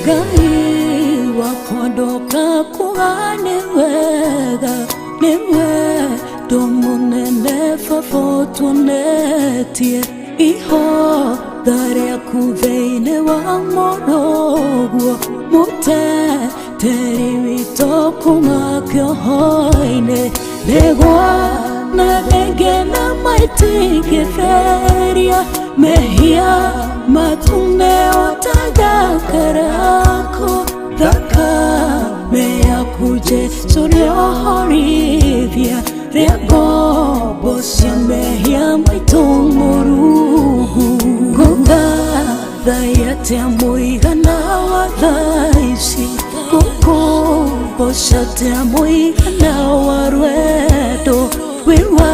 Ngai wakwa ndoka kuga nĩ wega, nĩ wendo mũnene baba ũtuonetie. Ihotha rĩaku thĩinĩ wa mũrũguo, mũteteri witũ kuma kĩoho-inĩ. Ndegwa na thenge na maitingĩtheria mehia matune otagakarako. Thakame yaku Jesu rĩohorithia rĩa ngombo cia mehia maitũ mũrungu. Ngũthathaiya atĩa mũigana wa thaa ici, ngũkũgoca atĩa mũigana wa rwendo, wĩ wa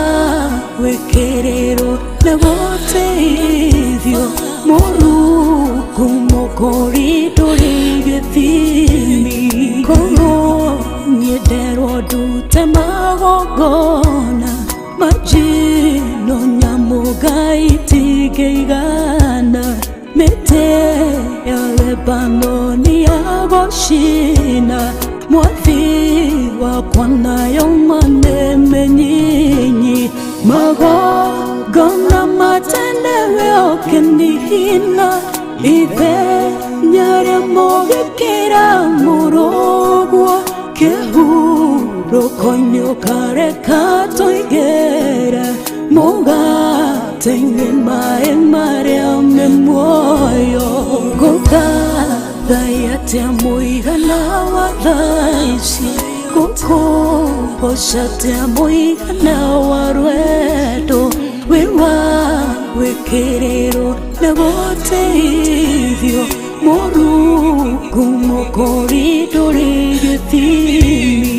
gwĩkĩrĩrwo na gũteithio, mũrungu mũkũri ndũrĩ gĩthimi. Korwo niĩ nderwo ndute magongona majino nyamũ Ngai itingĩigana, mĩtĩ ya Lebanoni ya gũcina, mwathi wakwa nayo manemenyinyi. Magongona matene we ũkĩnina, ithenya rĩa mũgĩkĩra mũrũguo, kĩhurũko-inĩ ũkareka tũingĩre, mũgate-inĩ maĩ marĩa me muoyo. Ngũthathaiya atĩa mũigana wa thaa ici, ngũkũgoca atĩa mũigana wa rwendo, wĩ wa gwĩkĩrĩrwo na gũteithio, mũrungu mũkũri ndũrĩ gĩthimi.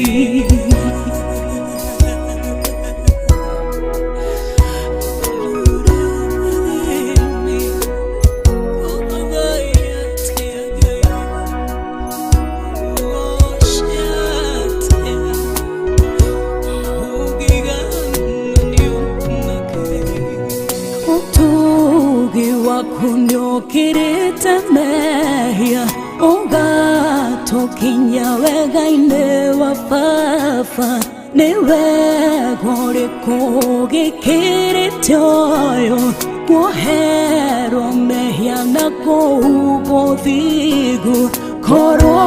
Ũtugi waku nĩũkĩrĩte mehia, ũgatũkinya wega-inĩ wa baba. Nĩ wega ũrĩkũ ũgĩkĩrĩte ũyũ, kuoherwo mehia na kũhumbwo ũthingu. Korwo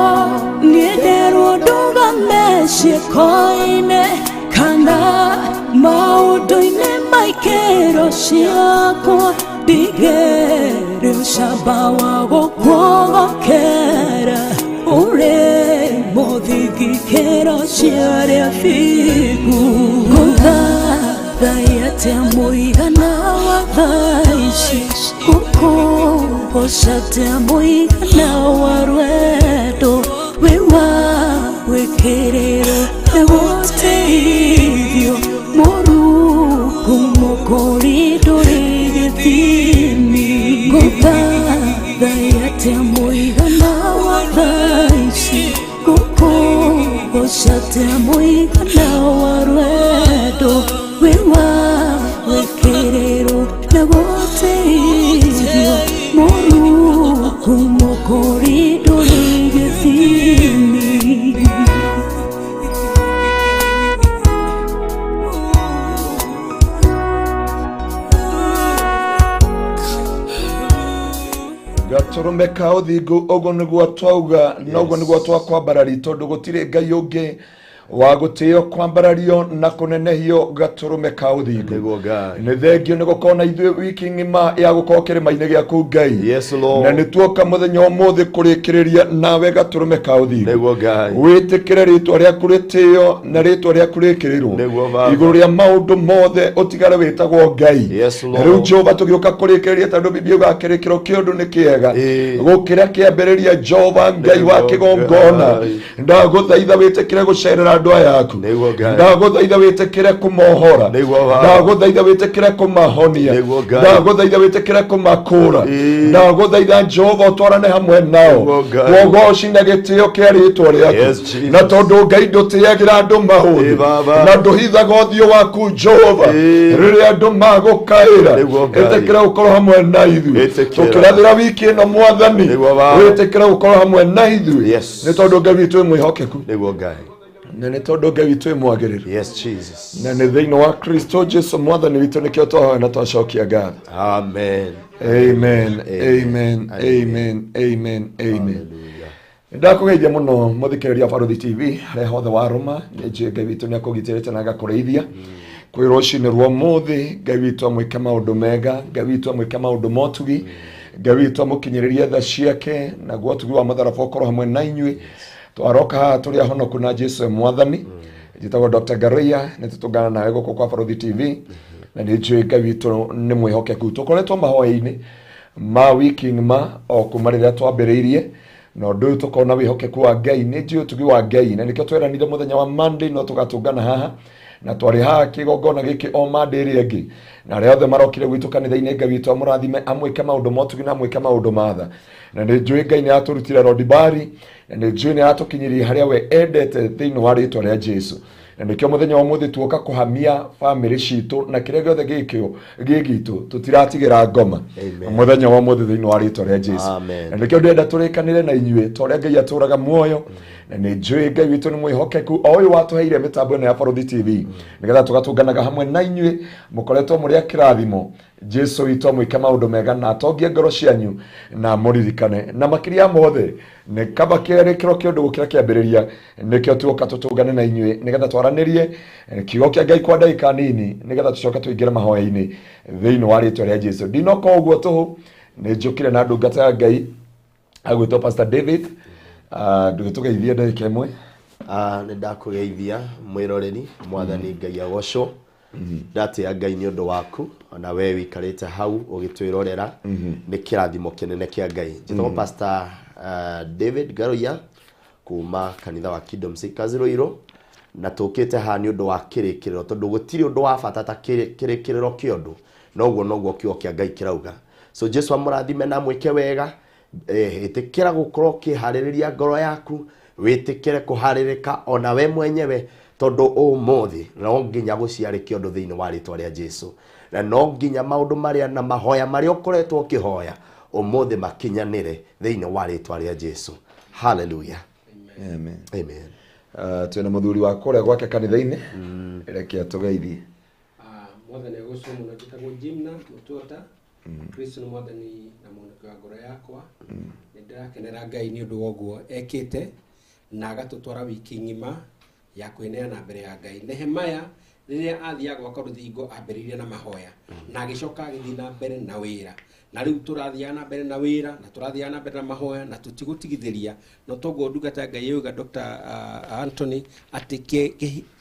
niĩ nderwo ndũgame ciĩko-inĩ kana maũndũ-inĩ ma ikĩro ciakwa, ndigĩrĩ ũcamba wa gũkuogokera, ũrĩ mũthingi kĩro cia arĩa thingu. Ngũthathaiya atĩa mũigana wa thaa ici, ngũkũgoca atĩa mũigana wa rwendo, wĩ wa gwĩkĩrĩrwo na gũteithio, mũrungu mũkũri ndũrĩ gĩthimi. Ngũthathaiya atĩa mũigana wa thaa ici, ngũkũgoca atĩa mũigana wa rwendo, wĩ wa gwĩkĩrĩrwo na gũteithio, mũrungu mũkũri ndũrĩ gĩthimi. Gatũrũme ka ũthingu, ũguo nĩguo twauga na ũguo nĩguo twakwambarari, tondũ gũtirĩ Ngai ũngĩ wa gũtĩo, kwambarario na kũnenehio, gatũrũme ka ũthingu. Nĩguo Ngai. Nĩ thengio nĩ gũkorwo na ithuĩ wiki ng'ima ya gũkorwo kĩrĩma-inĩ gĩaku Ngai. Yes, Lord. Na nĩ tuoka mũthenya ũmũthĩ kũrĩkĩrĩria nawe, gatũrũme ka ũthingu. Nĩguo Ngai. Wĩtĩkĩre rĩtwa rĩaku rĩtĩo na rĩtwa rĩaku rĩkĩrĩrwo Nĩguo Baba. igũrũ rĩa maũndũ mothe, ũtigare wĩtagwo Ngai. Yes, Lord. Rĩu Jehova tũgĩũka kũrĩkĩrĩria, tondũ Biblia yugaga kĩrĩkĩro kĩa ũndũ nĩ kĩega gũkĩra kĩambĩrĩria. Jehova Ngai wa Nĩguo kĩgongona, Ngai. Ndagũthaitha wĩtĩkĩre gũcerera andũ aya aku. Nĩguo Ngai. Ndagũthaitha wĩtĩkĩre kũmohora. Nĩguo Baba. Ndagũthaitha wĩtĩkĩre kũmahonia. Nĩguo Ngai. Ndagũthaitha wĩtĩkĩre kũmakũra. Ĩĩ. Ndagũthaitha Jehova ũtwarane hamwe nao. Nĩguo Ngai. Wogoci na gĩtĩo kĩa rĩtwa rĩaku. Yes, Jesus. Na tondũ Ngai ndũtĩagĩra andũ maũthĩ Ĩĩ, Baba. na ndũhithaga ũthiũ waku Jehova Ĩĩ. rĩrĩa andũ magũkaĩra. Nĩguo Ngai. Ĩtĩkĩra gũkorwo hamwe na ithuĩ. Ĩtĩkĩra. Tũkĩrathĩra wiki ĩno Mwathani. Nĩguo Baba. Wĩtĩkĩra gũkorwo hamwe na ithuĩ. Yes. Nĩ tondũ Ngai witũ wĩ mwĩhokeku. Nĩguo Ngai. Na nĩ tondũ Ngai witũ wĩ mwagĩrĩru. Yes, Jesus. Na nĩ thĩinĩ wa Kristo Jesu Mwathani witũ nĩkĩo twahoya na twacokia ngatho. Amen. Amen, amen, amen, amen, amen. Hallelujah. Ndakũgeithia mũno mũthikĩrĩria Barũthi TV harĩa hothe warũma. Nĩ njũĩ Ngai witũ nĩ akũgitĩrĩte na agakũrĩithia kwĩ rũcinĩ rwa ũmũthĩ. Ngai witũ amwĩke maũndũ mega, Ngai witũ amwĩke maũndũ motugi, Ngai witũ amũkinyĩrĩrie tha ciake, naguo ũtugi wa mũtharaba ũkorwo hamwe na inyuĩ. Twaroka haha tũrĩ ahonoku na Jesu e Mwathani. Njĩtagwo Dr. Garoia, nĩ tũtũngana nawe gũkũ kwa Barũthi TV, na nĩ njũĩ Ngai witũ nĩ mwĩhokeku. Tũkoretwo mahoya-inĩ ma wiki ng'ima o kuma rĩrĩa twambĩrĩirie na ũndũ ũyũ, tũkona wĩhokeku wa Ngai. Nĩ njũĩ ũtugi wa Ngai, na nĩkĩo tweranire mũthenya wa Monday no tũgatũngana haha, na twarĩ haha kĩgongona gĩkĩ o Monday ĩrĩa ĩngĩ, na arĩa othe marokire gwitũ kanitha-inĩ, Ngai witũ amũrathime, amwĩke maũndũ motugi na amwĩke maũndũ matha. Na nĩ njũĩ Ngai nĩ atũrutire Rodibari, na nĩ njũĩ nĩ atũkinyirie harĩa we endete thĩinĩ wa rĩtwa rĩa Jesu. Na nĩkĩo mũthenya wa ũmũthĩ tuoka kũhamia bamĩrĩ citũ na kĩrĩa gĩothe gĩkĩo gĩ gitũ, tũtiratigĩra ngoma. Amen. Mũthenya wa ũmũthĩ thĩinĩ wa rĩtwa rĩa Jesu. Amen. Na nĩkĩo ndĩrenda tũrĩkanĩre na inyuĩ ta ũrĩa Ngai atũraga muoyo, na nĩ njũĩ Ngai witũ nĩ mwĩhokeku, o ũyũ watũheire mĩtambo ĩno ya Barũthi TV nĩgetha tũgatũnganaga hamwe na inyuĩ. Mũkoretwo mũrĩ a kĩrathimo. Jesu witũ amwĩke maũndũ mega na atongie ngoro cianyu na mũririkane, na makĩria ya mothe nĩ kaba kĩrĩkĩro kĩa ũndũ gũkĩra kĩambĩrĩria. Nĩkĩo tuoka tũtũngane na inyuĩ nĩgetha twaranĩrie kiugo kĩa Ngai kwa ndagĩka nini, nĩgetha tũcoke tũingĩre mahoya-inĩ thĩinĩ wa rĩtwa rĩa Jesu. Ndinoka ũguo tũhũ, nĩ njũkire na ndungata ya Ngai agwĩtwo Pastor David. Ndũgĩtũgeithie ndagĩka ĩmwe. Nĩ ndakũgeithia mwĩroreri, Mwathani Ngai agocwo. Ndatĩa Ngai nĩ ũndũ waku, ona we wĩikarĩte hau ũgĩtwĩrorera, nĩ kĩrathimo kĩnene kĩa Ngai. Njĩtagwo Pastor David Garoia kuma kanitha wa Kingdom Seekers Ruiru, na tũkĩte haha nĩ ũndũ wa kĩrĩkĩrĩro, tondũ gũtirĩ ũndũ wa bata ta kĩrĩkĩrĩro kĩa ũndũ. Noguo noguo kiugo kĩa Ngai kĩrauga. So Jesu amũrathime na amwĩke wega. Ĩtĩkĩra gũkorwo ũkĩharĩrĩria ngoro yaku, wĩtĩkĩre kũharĩrĩka ona we mwenyewe, tondũ ũmũthĩ no nginya gũciarĩke ũndũ thĩinĩ wa rĩtwa rĩa Jesu, na no nginya maũndũ marĩa na mahoya marĩa ũkoretwo ũkĩhoya ũmũthĩ makinyanĩre thĩinĩ wa rĩtwa rĩa Jesu. Hallelujah. Amen. Amen. Twĩna mũthuri wa kũrĩa gwake kanitha-inĩ, reke atũgeithie. Mwathani agocwo mũno. Njĩtagwo Jimna Mũtuota. Kristo nĩ Mwathani na mũhonokia wa ngoro yakwa. Nĩ ndĩrakenera Ngai nĩ ũndũ wa ũguo ekĩte na agatũtwara wiki ng'ima ya kwĩneana mbere ya Ngai. Nehemaya rĩrĩa athiaga gwaka rũthingo ambĩrĩirie na mahoya, na agĩcoka agĩthiĩ na mbere na wĩra, na rĩu tũrathiaga na mbere na wĩra na tũrathiaga na mbere na mahoya na tũtigũtigithĩria. No toguo ndungata ya Ngai yuga Dr. Anthony atĩ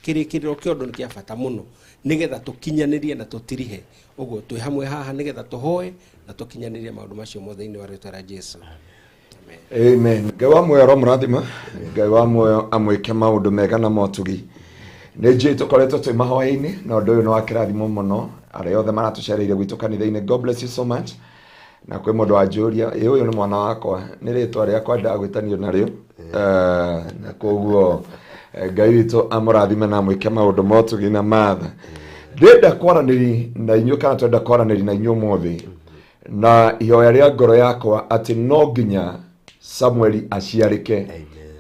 kĩrĩkĩrĩro kĩa ũndũ nĩ kĩa bata mũno nĩgetha tũkinyanĩrie na tũtirihe. Ũguo twĩ hamwe haha nĩgetha tũhoe na tũkinyanĩrie maũndũ macio mothe thĩinĩ wa rĩtwa rĩa Jesu. Amen. Amen. Ngai wa muoyo aromũrathima, Ngai wa muoyo amwĩke maũndũ mega na motugi. Nĩ njũĩ tũkoretwo twĩ mahoya-inĩ, na ũndũ ũyũ nĩ wa kĩrathimo mũno. Arĩa othe maratũcereire gwitũ kanitha-inĩ, God bless you so much. Na kwĩ mũndũ wanjũria, ĩ ũyũ nĩ mwana wakwa, nĩ rĩtwa rĩakwa ndagwĩtanio narĩo. Na koguo Ngai witũ amũrathime na amwĩke maũndũ motugi na matha. Ndĩrenda kwaranĩri na inyuĩ, kana twenda kwaranĩri na inyuĩ ũmũthĩ na ihoya rĩa ngoro yakwa atĩ no nginya Samueli aciarĩke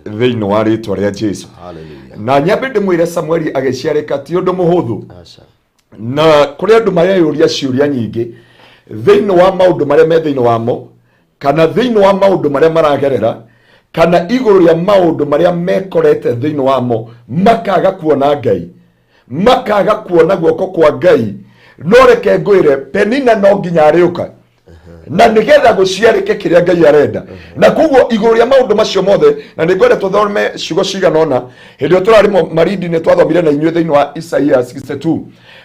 thĩinĩ wa rĩtwa rĩa Jesu. Hallelujah. Na nyambe ndĩmwĩre, Samueli agĩciarĩka ti ũndũ mũhũthũ. Aca. Na kũrĩ andũ mareyũria ciũria nyingĩ thĩinĩ wa maũndũ marĩa me thĩinĩ wamo, kana thĩinĩ wa maũndũ marĩa maragerera, kana igũrũ rĩa maũndũ marĩa mekorete thĩinĩ wamo, makaga kuona Ngai, makaga kuona guoko kwa Ngai. No reke ngwĩre, Penina no nginya arĩũka na nĩgetha gũciarĩke kĩrĩa Ngai arenda. Na koguo igũrũ rĩa maũndũ macio mothe, na nĩ ngwenda tũthome ciugo cigana ũna. Hĩndĩ ĩyo tũrarĩ marindi nĩ twathomire na inyuĩ thĩinĩ wa Isaia 62,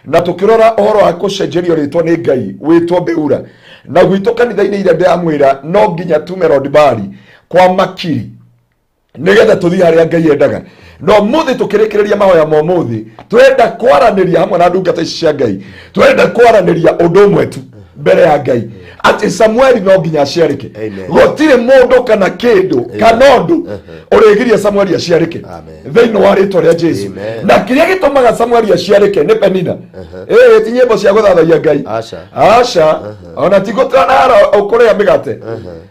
na tũkĩrora ũhoro wa gũcenjerio rĩtwa nĩ Ngai wĩtwo Beura. Na gwitũ kanitha-inĩ iria ndĩramwĩra, no nginya tume Rodibari kwa makiri nĩgetha tũthiĩ harĩa Ngai endaga. Na ũmũthĩ tũkĩrĩkĩrĩria mahoya ma ũmũthĩ, tũrenda kwaranĩria hamwe na ndungata ici cia Ngai, tũrenda kwaranĩria ũndũ ũmwe tu mbere ya Ngai, atĩ Samueli no nginya aciarĩke. Amen. Gũtirĩ mũndũ kana kĩndũ kana ũndũ ũrĩgiria Samueli aciarĩke Amen. thĩinĩ wa rĩtwa rĩa Jesu. Amen. Na kĩrĩa gĩtũmaga Samueli aciarĩke nĩ Penina. Ĩĩ, ti nyĩmbo cia gũthathaiya Ngai. Aca. Aca, ona ti gũtanara ũkũrĩa mĩgate,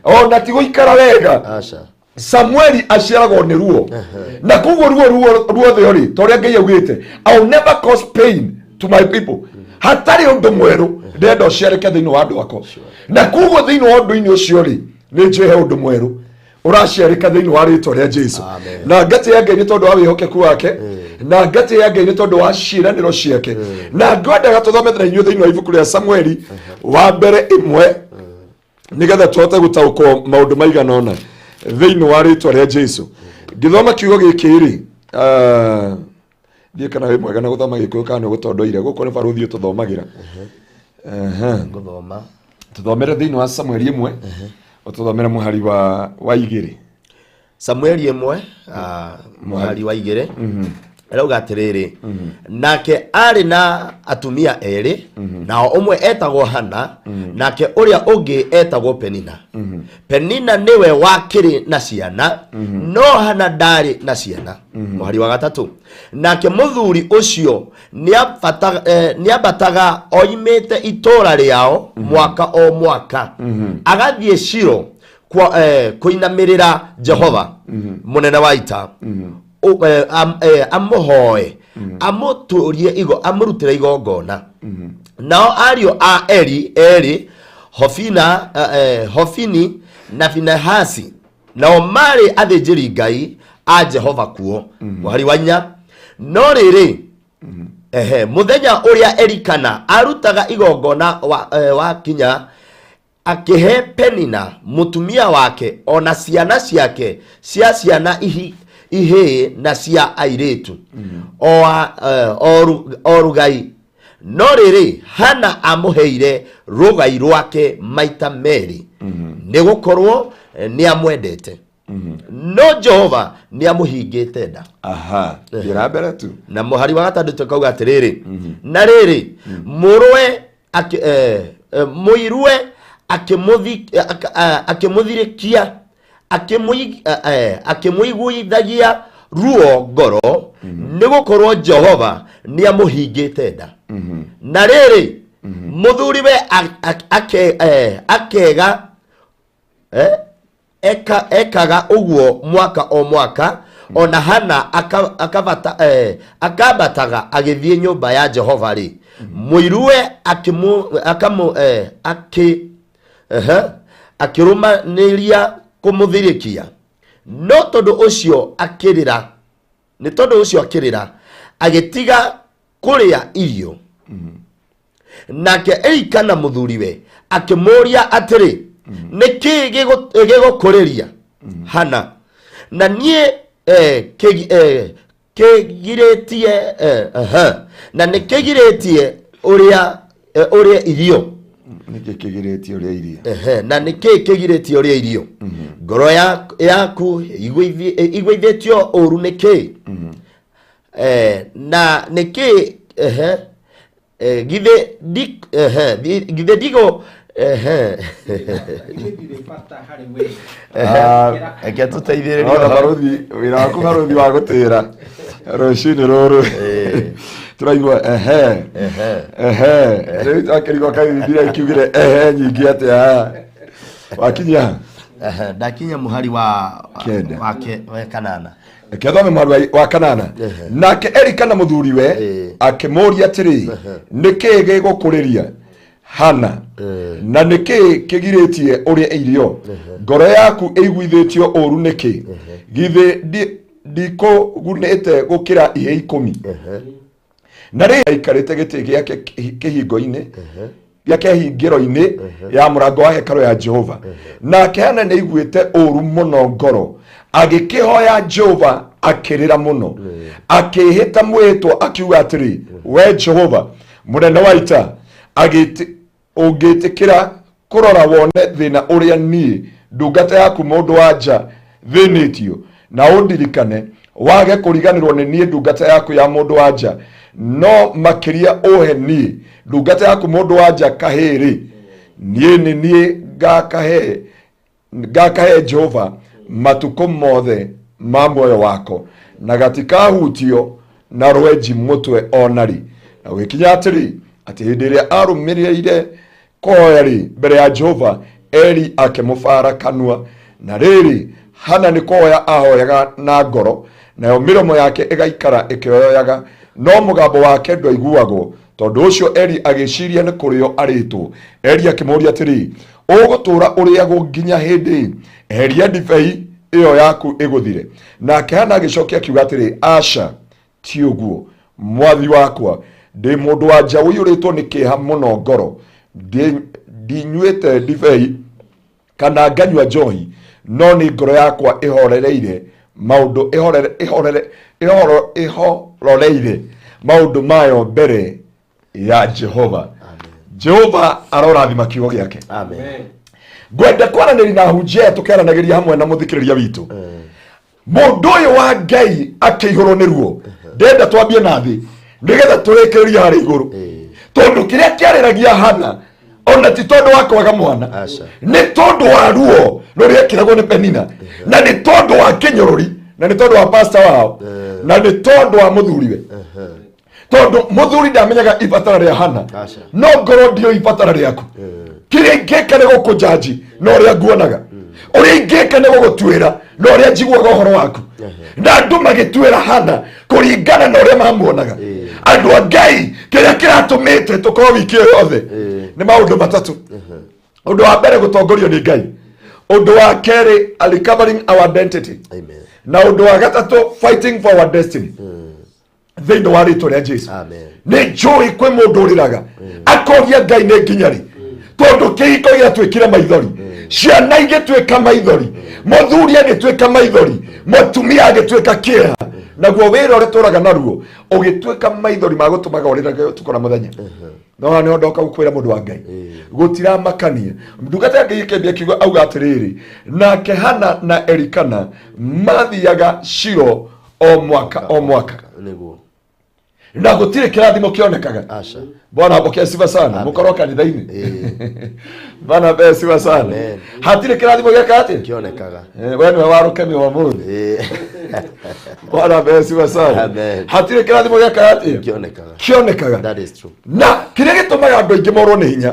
ona ti gũikara wega. Aca. Samueli aciaragwo nĩ ruo, na koguo ruo ruo ruothe rĩ, ta ũrĩa Ngai augĩte, "I will never cause pain to my people." Hatarĩ ũndũ mwerũ ndĩrenda ũciarĩke thĩinĩ wa andũ akwa, na koguo thĩinĩ wa ũndũ-inĩ ũcio rĩ, nĩ njũĩ he ũndũ mwerũ ũraciarĩka thĩinĩ wa rĩtwa rĩa Jesu. Amen. Na ngatĩ ya Ngai nĩ tondũ wa wĩhokeku wake, na ngatĩ ya Ngai nĩ tondũ wa ciĩranĩro ciake. Na ngwendaga tũthome na inyuĩ thĩinĩ wa ibuku rĩa Samueli wa mbere 1, nigetha tũhote gũtaũkwo maũndũ maigana ũna thĩinĩ wa rĩtwa rĩa Jesu. Ngĩthoma kiugo gĩkĩ rĩ, ndiĩ kana wĩ mwega na gũthoma Gĩkũyũ kana nĩ ũgũtondoire. Gũkũ nĩ barũthi ũtũthomagĩra. Ehe. Ngũthoma. Tũthomere thĩinĩ wa Samueli 1, ũtũthomere mũhari wa 2. Samueli 1, mũhari wa 2 ĩrauga atĩrĩrĩ, nake arĩ na atumia erĩ, nao ũmwe etagwo Hana, nake ũrĩa ũngĩ etagwo Penina. Penina nĩwe wakĩrĩ na ciana, no Hana ndarĩ na ciana. Mũhari wa 3, nake mũthuri ũcio nĩambataga oimĩte itũũra rĩao mwaka o mwaka agathiĩ Shilo kũinamĩrĩra Jehova mũnene wa ita, amũhoe amũtũrie igo amũrutĩre igongona. Nao ariũ a Eli erĩ, Hofini na Finehasi, nao marĩ athĩnjĩri Ngai a Jehova kuo. Mũhari wa 4, no rĩrĩ, ehe, mũthenya ũrĩa Elikana arutaga igongona wakinya, akĩhe Penina mũtumia wake ona ciana ciake cia ciana ihĩĩ na cia airĩtu o rugai, no rĩrĩ, Hana amũheire rũgai rwake maita merĩ, nĩ gũkorwo nĩ amwendete, no Jehova nĩ amũhingĩte nda. Aha, thiĩ na mbere tu. Na mũhari wa 6 kauga atĩrĩrĩ, na rĩrĩ, mũrũwe mũirue akĩmũthirĩkia, akĩmũiguithagia ruo ngoro, nĩ gũkorwo Jehova nĩ amũhingĩte nda. Na rĩrĩ, mũthuriwe akega ekaga ũguo mwaka o mwaka, ona Hana akambataga agĩthiĩ nyũmba ya Jehova rĩ, mũiruwe akĩrũmanĩria kũmũthirĩkia, no tondũ ũcio akĩrĩra, nĩ tondũ ũcio akĩrĩra agĩtiga kũrĩa irio. Nake Elikana mũthuriwe akĩmũũria atĩrĩ, nĩ kĩĩ gĩgũkũrĩria Hana, na niĩ kĩgirĩtie na nĩ kĩgirĩtie ũrĩa irio? Nĩkĩ kĩgirĩtie ũrĩa irio? Ehe, na nĩ kĩĩ kĩgirĩtie ũrĩa irio? Ngoro yaku iguithĩtio ũru nĩ kĩĩ? Na nĩ kĩĩ ehe, githĩ ndigo ehe. Githĩ ndirĩ bata harĩ we? Reke tũteithĩrĩrie Ona hau. Barũthi, wĩra waku barũthi wa gũtĩra rũcinĩ rũrũ tũraigua ehe. Ehe, rĩu twakĩrigwo kaithithira ikiugire ehe nyingĩ atĩa wakinyia. Ehe, ndakinya mũhari wa 9. Wa 8. Reke thome mũhari wa 8. Nake Elikana mũthuriwe akĩmũũria atĩrĩ, nĩ kĩĩ gĩgũkũrĩria Hana, na nĩ kĩĩ kĩgirĩtie ũrĩe irio? Ngoro yaku ĩiguithĩtio ũũru nĩkĩ? Githĩ ndikũgunĩte gũkĩra ihĩĩ 10? Na rĩrĩ, aikarĩte gĩtĩ gĩake kĩhingo-inĩ gĩake hingĩro-inĩ ya mũrango wa hekarũ ya Jehova. Nake Hana nĩ aiguĩte ũũru mũno ngoro, agĩkĩhoya Jehova akĩrĩra mũno, akĩĩhĩta mwĩhĩtwa akiuga atĩrĩ, we Jehova mũnene wa ita, ũngĩtĩkĩra kũrora wone thĩna ũrĩa niĩ ndungata yaku mũndũ wa nja thĩnĩtio, na ũndirikane. Wage kũriganĩrwo nĩ niĩ ndungata yaku ya mũndũ wa nja, no makĩria ũhe niĩ ndungata yaku mũndũ wa nja kahĩĩ-rĩ, niĩ nĩ niĩ ngakahe ngakahe Jehova matukũ mothe ma muoyo wako, na gatikahutio na rwenji mũtwe o na rĩ. Na gũgĩkinya atĩrĩ, atĩ hĩndĩ ĩrĩa arũmĩrĩire kũhoya-rĩ, mbere ya Jehova, Eli akĩmũbara kanua. Na rĩrĩ, Hana nĩ kũhoya ahoyaga na ngoro, nayo mĩromo yake ĩgaikara ĩkĩoyoyaga, no mũgambo wake ndwaiguagwo. Tondũ ũcio Eli agĩciria nĩ kũrĩo arĩtwo. Eli akĩmũũria atĩrĩ, Ũgũtũũra ũrĩagwo nginya hĩndĩ ĩ? Eheria ndibei ĩyo yaku ĩgũthire. Nake Hana agĩcokia akiuga atĩrĩ, Aca, ti ũguo, mwathi wakwa. Ndĩ mũndũ wa nja ũiyũrĩtwo nĩ kĩeha mũno ngoro. Ndinyuĩte ndibei kana nganyua njohi, no nĩ ngoro yakwa ĩhorereire maũndũ ĩhorere ĩhorere ĩhoro ĩhororeire maũndũ mayo mbere ya Jehova. Jehova arorathima kiugo gĩake. Amen. Ngwenda kwaranĩria na hunjia aya tũkĩaranagĩria hamwe na mũthikĩrĩria witũ. Mũndũ ũyũ wa Ngai akĩihũrwo nĩ ruo, ndenda twambie na thĩ nĩgetha tũrĩkĩrĩrie harĩ igũrũ, tondũ kĩrĩa kĩarĩragia Hana ona ti tondũ wa kwaga mwana, Aca. nĩ tondũ wa ruo rũrĩa ekĩragwo nĩ Penina, na nĩ tondũ wa kĩnyũrũri, na nĩ tondũ wa pasta wao, na nĩ tondũ wa mũthuriwe, tondũ mũthuri ndamenyaga ibatara rĩa Hana. Aca. No ngorwo ndiũ ibatara rĩaku, kĩrĩa ingĩka nĩ gũkũnjanji na ũrĩa nguonaga, ũrĩa ingĩka nĩ gũgũtuĩra na ũrĩa njiguaga ũhoro waku. Na andũ magĩtuĩra Hana kũringana na ũrĩa mamuonaga. Andũ a Ngai, kĩrĩa kĩratũmĩte tũkorwo wiki ĩyo yothe nĩ maũndũ matatũ. Ũndũ wa mbere, gũtongorio nĩ Ngai. Ũndũ wa kerĩ, recovering our identity. Amen. Na ũndũ wa gatatũ, fighting for our destiny thĩinĩ wa rĩtwa rĩa Jesu. Amen. Nĩ njũĩ kwĩ mũndũ ũrĩraga akoria Ngai nĩ nginya rĩ, tondũ kĩhiko gĩatuĩkire maithori, ciana igĩtuĩka maithori, mũthuri agĩtuĩka maithori, mũtumia agĩtuĩka kĩeha, naguo wĩra ũrĩa tũraga naruo ũgĩtuĩka maithori ma gũtũmaga ũrĩrage ũtukũ na mũthenya. No haha nĩho ndoka gũkwĩra, mũndũ wa Ngai, gũtiramakania. Ndungata ya Ngai ĩkĩambia kiugo auga atĩrĩrĩ, nake Hana na Elikana mathiaga Shilo o mwaka o mwaka, Nĩguo. Na gũtirĩ kĩrathimo kĩonekaga. Aca. Bwana apokee sifa sana. Mũkorwo kanitha-inĩ. Bwana apee sifa sana. Amen. Hatirĩ kĩrathimo gĩaka atĩ Kĩonekaga. We nĩwe warũkemi wa mũthĩ. Bwana apee sifa sana. Amen. Hatirĩ kĩrathimo gĩaka atĩ Kĩonekaga. Kĩonekaga. That is true. Na kĩrĩa gĩtũmaga andũ aingĩ morwo nĩ hinya,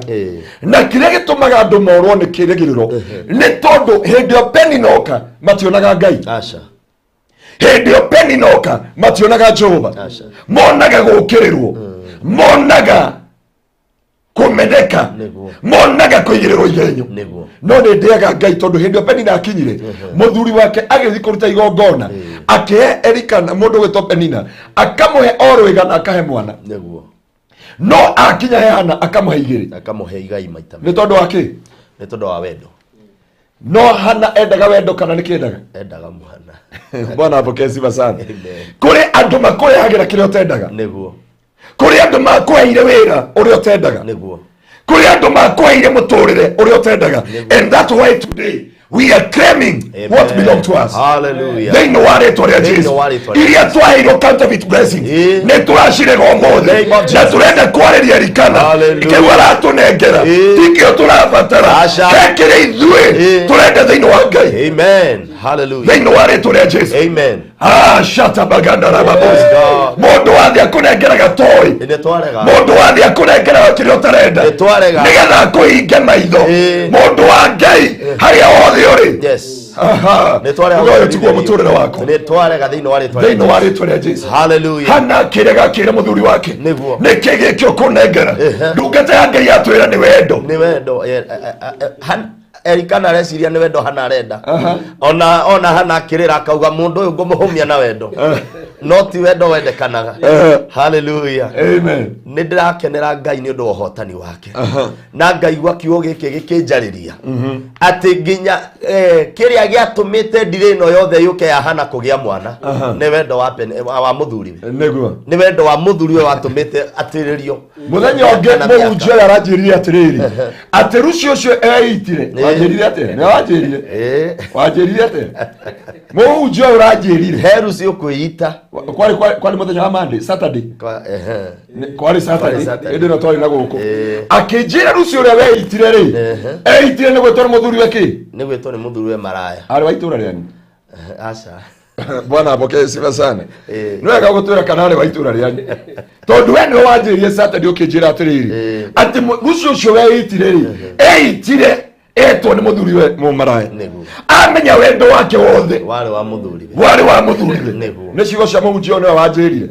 na kĩrĩa gĩtũmaga andũ morwo nĩ kĩrĩgĩrĩro, nĩ tondũ hĩndĩ ĩyo Peninoka mationaga Ngai. Aca. Hĩndĩ ĩyo Peninoka mationaga Jehova. Aca. Monaga gũkĩrĩrwo, monaga kũmeneka, Nĩguo. Monaga kũigĩrĩrwo igenyo. Nĩguo. No nĩ ndĩaga Ngai, tondũ hĩndĩ ĩyo Penina akinyire, mũthuri wake agĩthiĩ kũruta igongona, akĩhe Elikana mũndũ ũgwĩtwo Penina, akamũhe o rwĩga na akahe mwana. Nĩguo. No akinya he Hana akamũhe igĩrĩ. Akamũhe igai maita Nĩ tondũ wa kĩ? Nĩ tondũ wa wendo. No Hana endaga wendo kana nĩ kĩendaga? Endaga mwana. Bwana apokee sifa sana. Amen. Kũrĩ andũ makũrehagĩra kĩrĩa ũtendaga. Nĩguo. Kũrĩ andũ makũheire wĩra ũrĩa ũtendaga. Nĩguo. Kũrĩ andũ makũheire mũtũrĩre ũrĩa ũtendaga, and that's why today we are claiming Amen. what belong to us Hallelujah. thĩinĩ wa rĩtwa rĩa Thĩinĩ Jesu. wa rĩtwa rĩa Iria twaheirwo counterfeit blessings, nĩ tũracirega ũmũthĩ, Name of na Jesus. tũrenda kwarĩria Rikana Hallelujah. kĩu aratũnengera tikĩo tũrabatara. Aca. He kĩrĩa ithuĩ tũrenda thĩinĩ wa Ngai. Amen. Hallelujah. Thĩinĩ wa rĩtwa rĩa Jesu. Amen. Ah, shata baganda rababosi. Yes, God. Mũndũ wa thĩ akũnengera gatoĩ, Nĩ twarega. Mũndũ wa thĩ akũnengera kĩrĩa ũtarenda, Nĩ twarega. Nĩgetha akũhinge maitho. Mũndũ wa Ngai, harĩa hothe ũrĩ. Yes. Aha. Nĩ twarega. Ũyũ tiguo mũtũrĩre wakwa. Nĩ twarega thĩinĩ wa rĩtwa rĩa Thĩinĩ wa rĩtwa rĩa Jesu. Hallelujah. Hana kĩrega kĩre mũthuri wake, Nĩguo. Nĩkĩ gĩkĩ ũkũnengera? Ndungata ya Ngai yatwĩra nĩ wendo. Nĩ wendo. Elikana areciria nĩ wendo Hana arenda. Ona Hana akĩrĩra akauga mũndũ ũyũ ngũmũhũmia na wendo. No ti wendo wendekanaga. Hallelujah. Amen. Nĩ ndĩrakenera Ngai nĩ ũndũ wa ũhotani wake, na ngaigua kiugo gĩkĩ gĩkĩnjarĩria atĩ nginya kĩrĩa gĩatũmĩte ndirĩ ĩno yothe yũke ya Hana kũgĩa mwana nĩ wendo wa wa mũthuriwe. Nĩguo. Nĩ wendo wa mũthuriwe watũmĩte atĩrĩrio. Mũthenya ũngĩ Mĩaka na mĩaka. mũhunjia ũrĩa aranjĩrire atĩrĩrĩ, atĩ rucio ũcio eitire, wanjĩrire atĩa? Nĩ wanjĩrire, wanjĩrire atĩa? Mũhunjia ũyũ ũranjĩrire. He rucio kwĩita. Kwarĩ mũthenya wa Monday, Saturday. Ehe. Kwarĩ Saturday. Kwarĩ Saturday. Hĩndĩ ĩno twarĩ na gũkũ. Akĩnjĩra rucio ũrĩa weitire rĩ, eitire nĩ gwĩtwo nĩ mũthuri we kĩ? Nĩ gwĩtwo nĩ mũthuri we maraya. Arĩ wa itũra rĩanyu. Aca. Bwana apokee sifa sana. Eh. Nĩ wega gũtwĩra kana arĩ wa itũra rĩanyu. Tondũ we nĩwe wanjĩrire Saturday ũkĩnjĩra atĩrĩrĩ, atĩ rucio ũcio weitire rĩ, eitire etwo nĩ mũthuri we mũmaraya. Nĩguo. Amenya wendo wake wothe Warĩ wa mũthuri we. warĩ wa mũthuri we. Nĩguo. Nĩ ciugo cia mũhunjia ũyũ nĩwe wanjĩrire.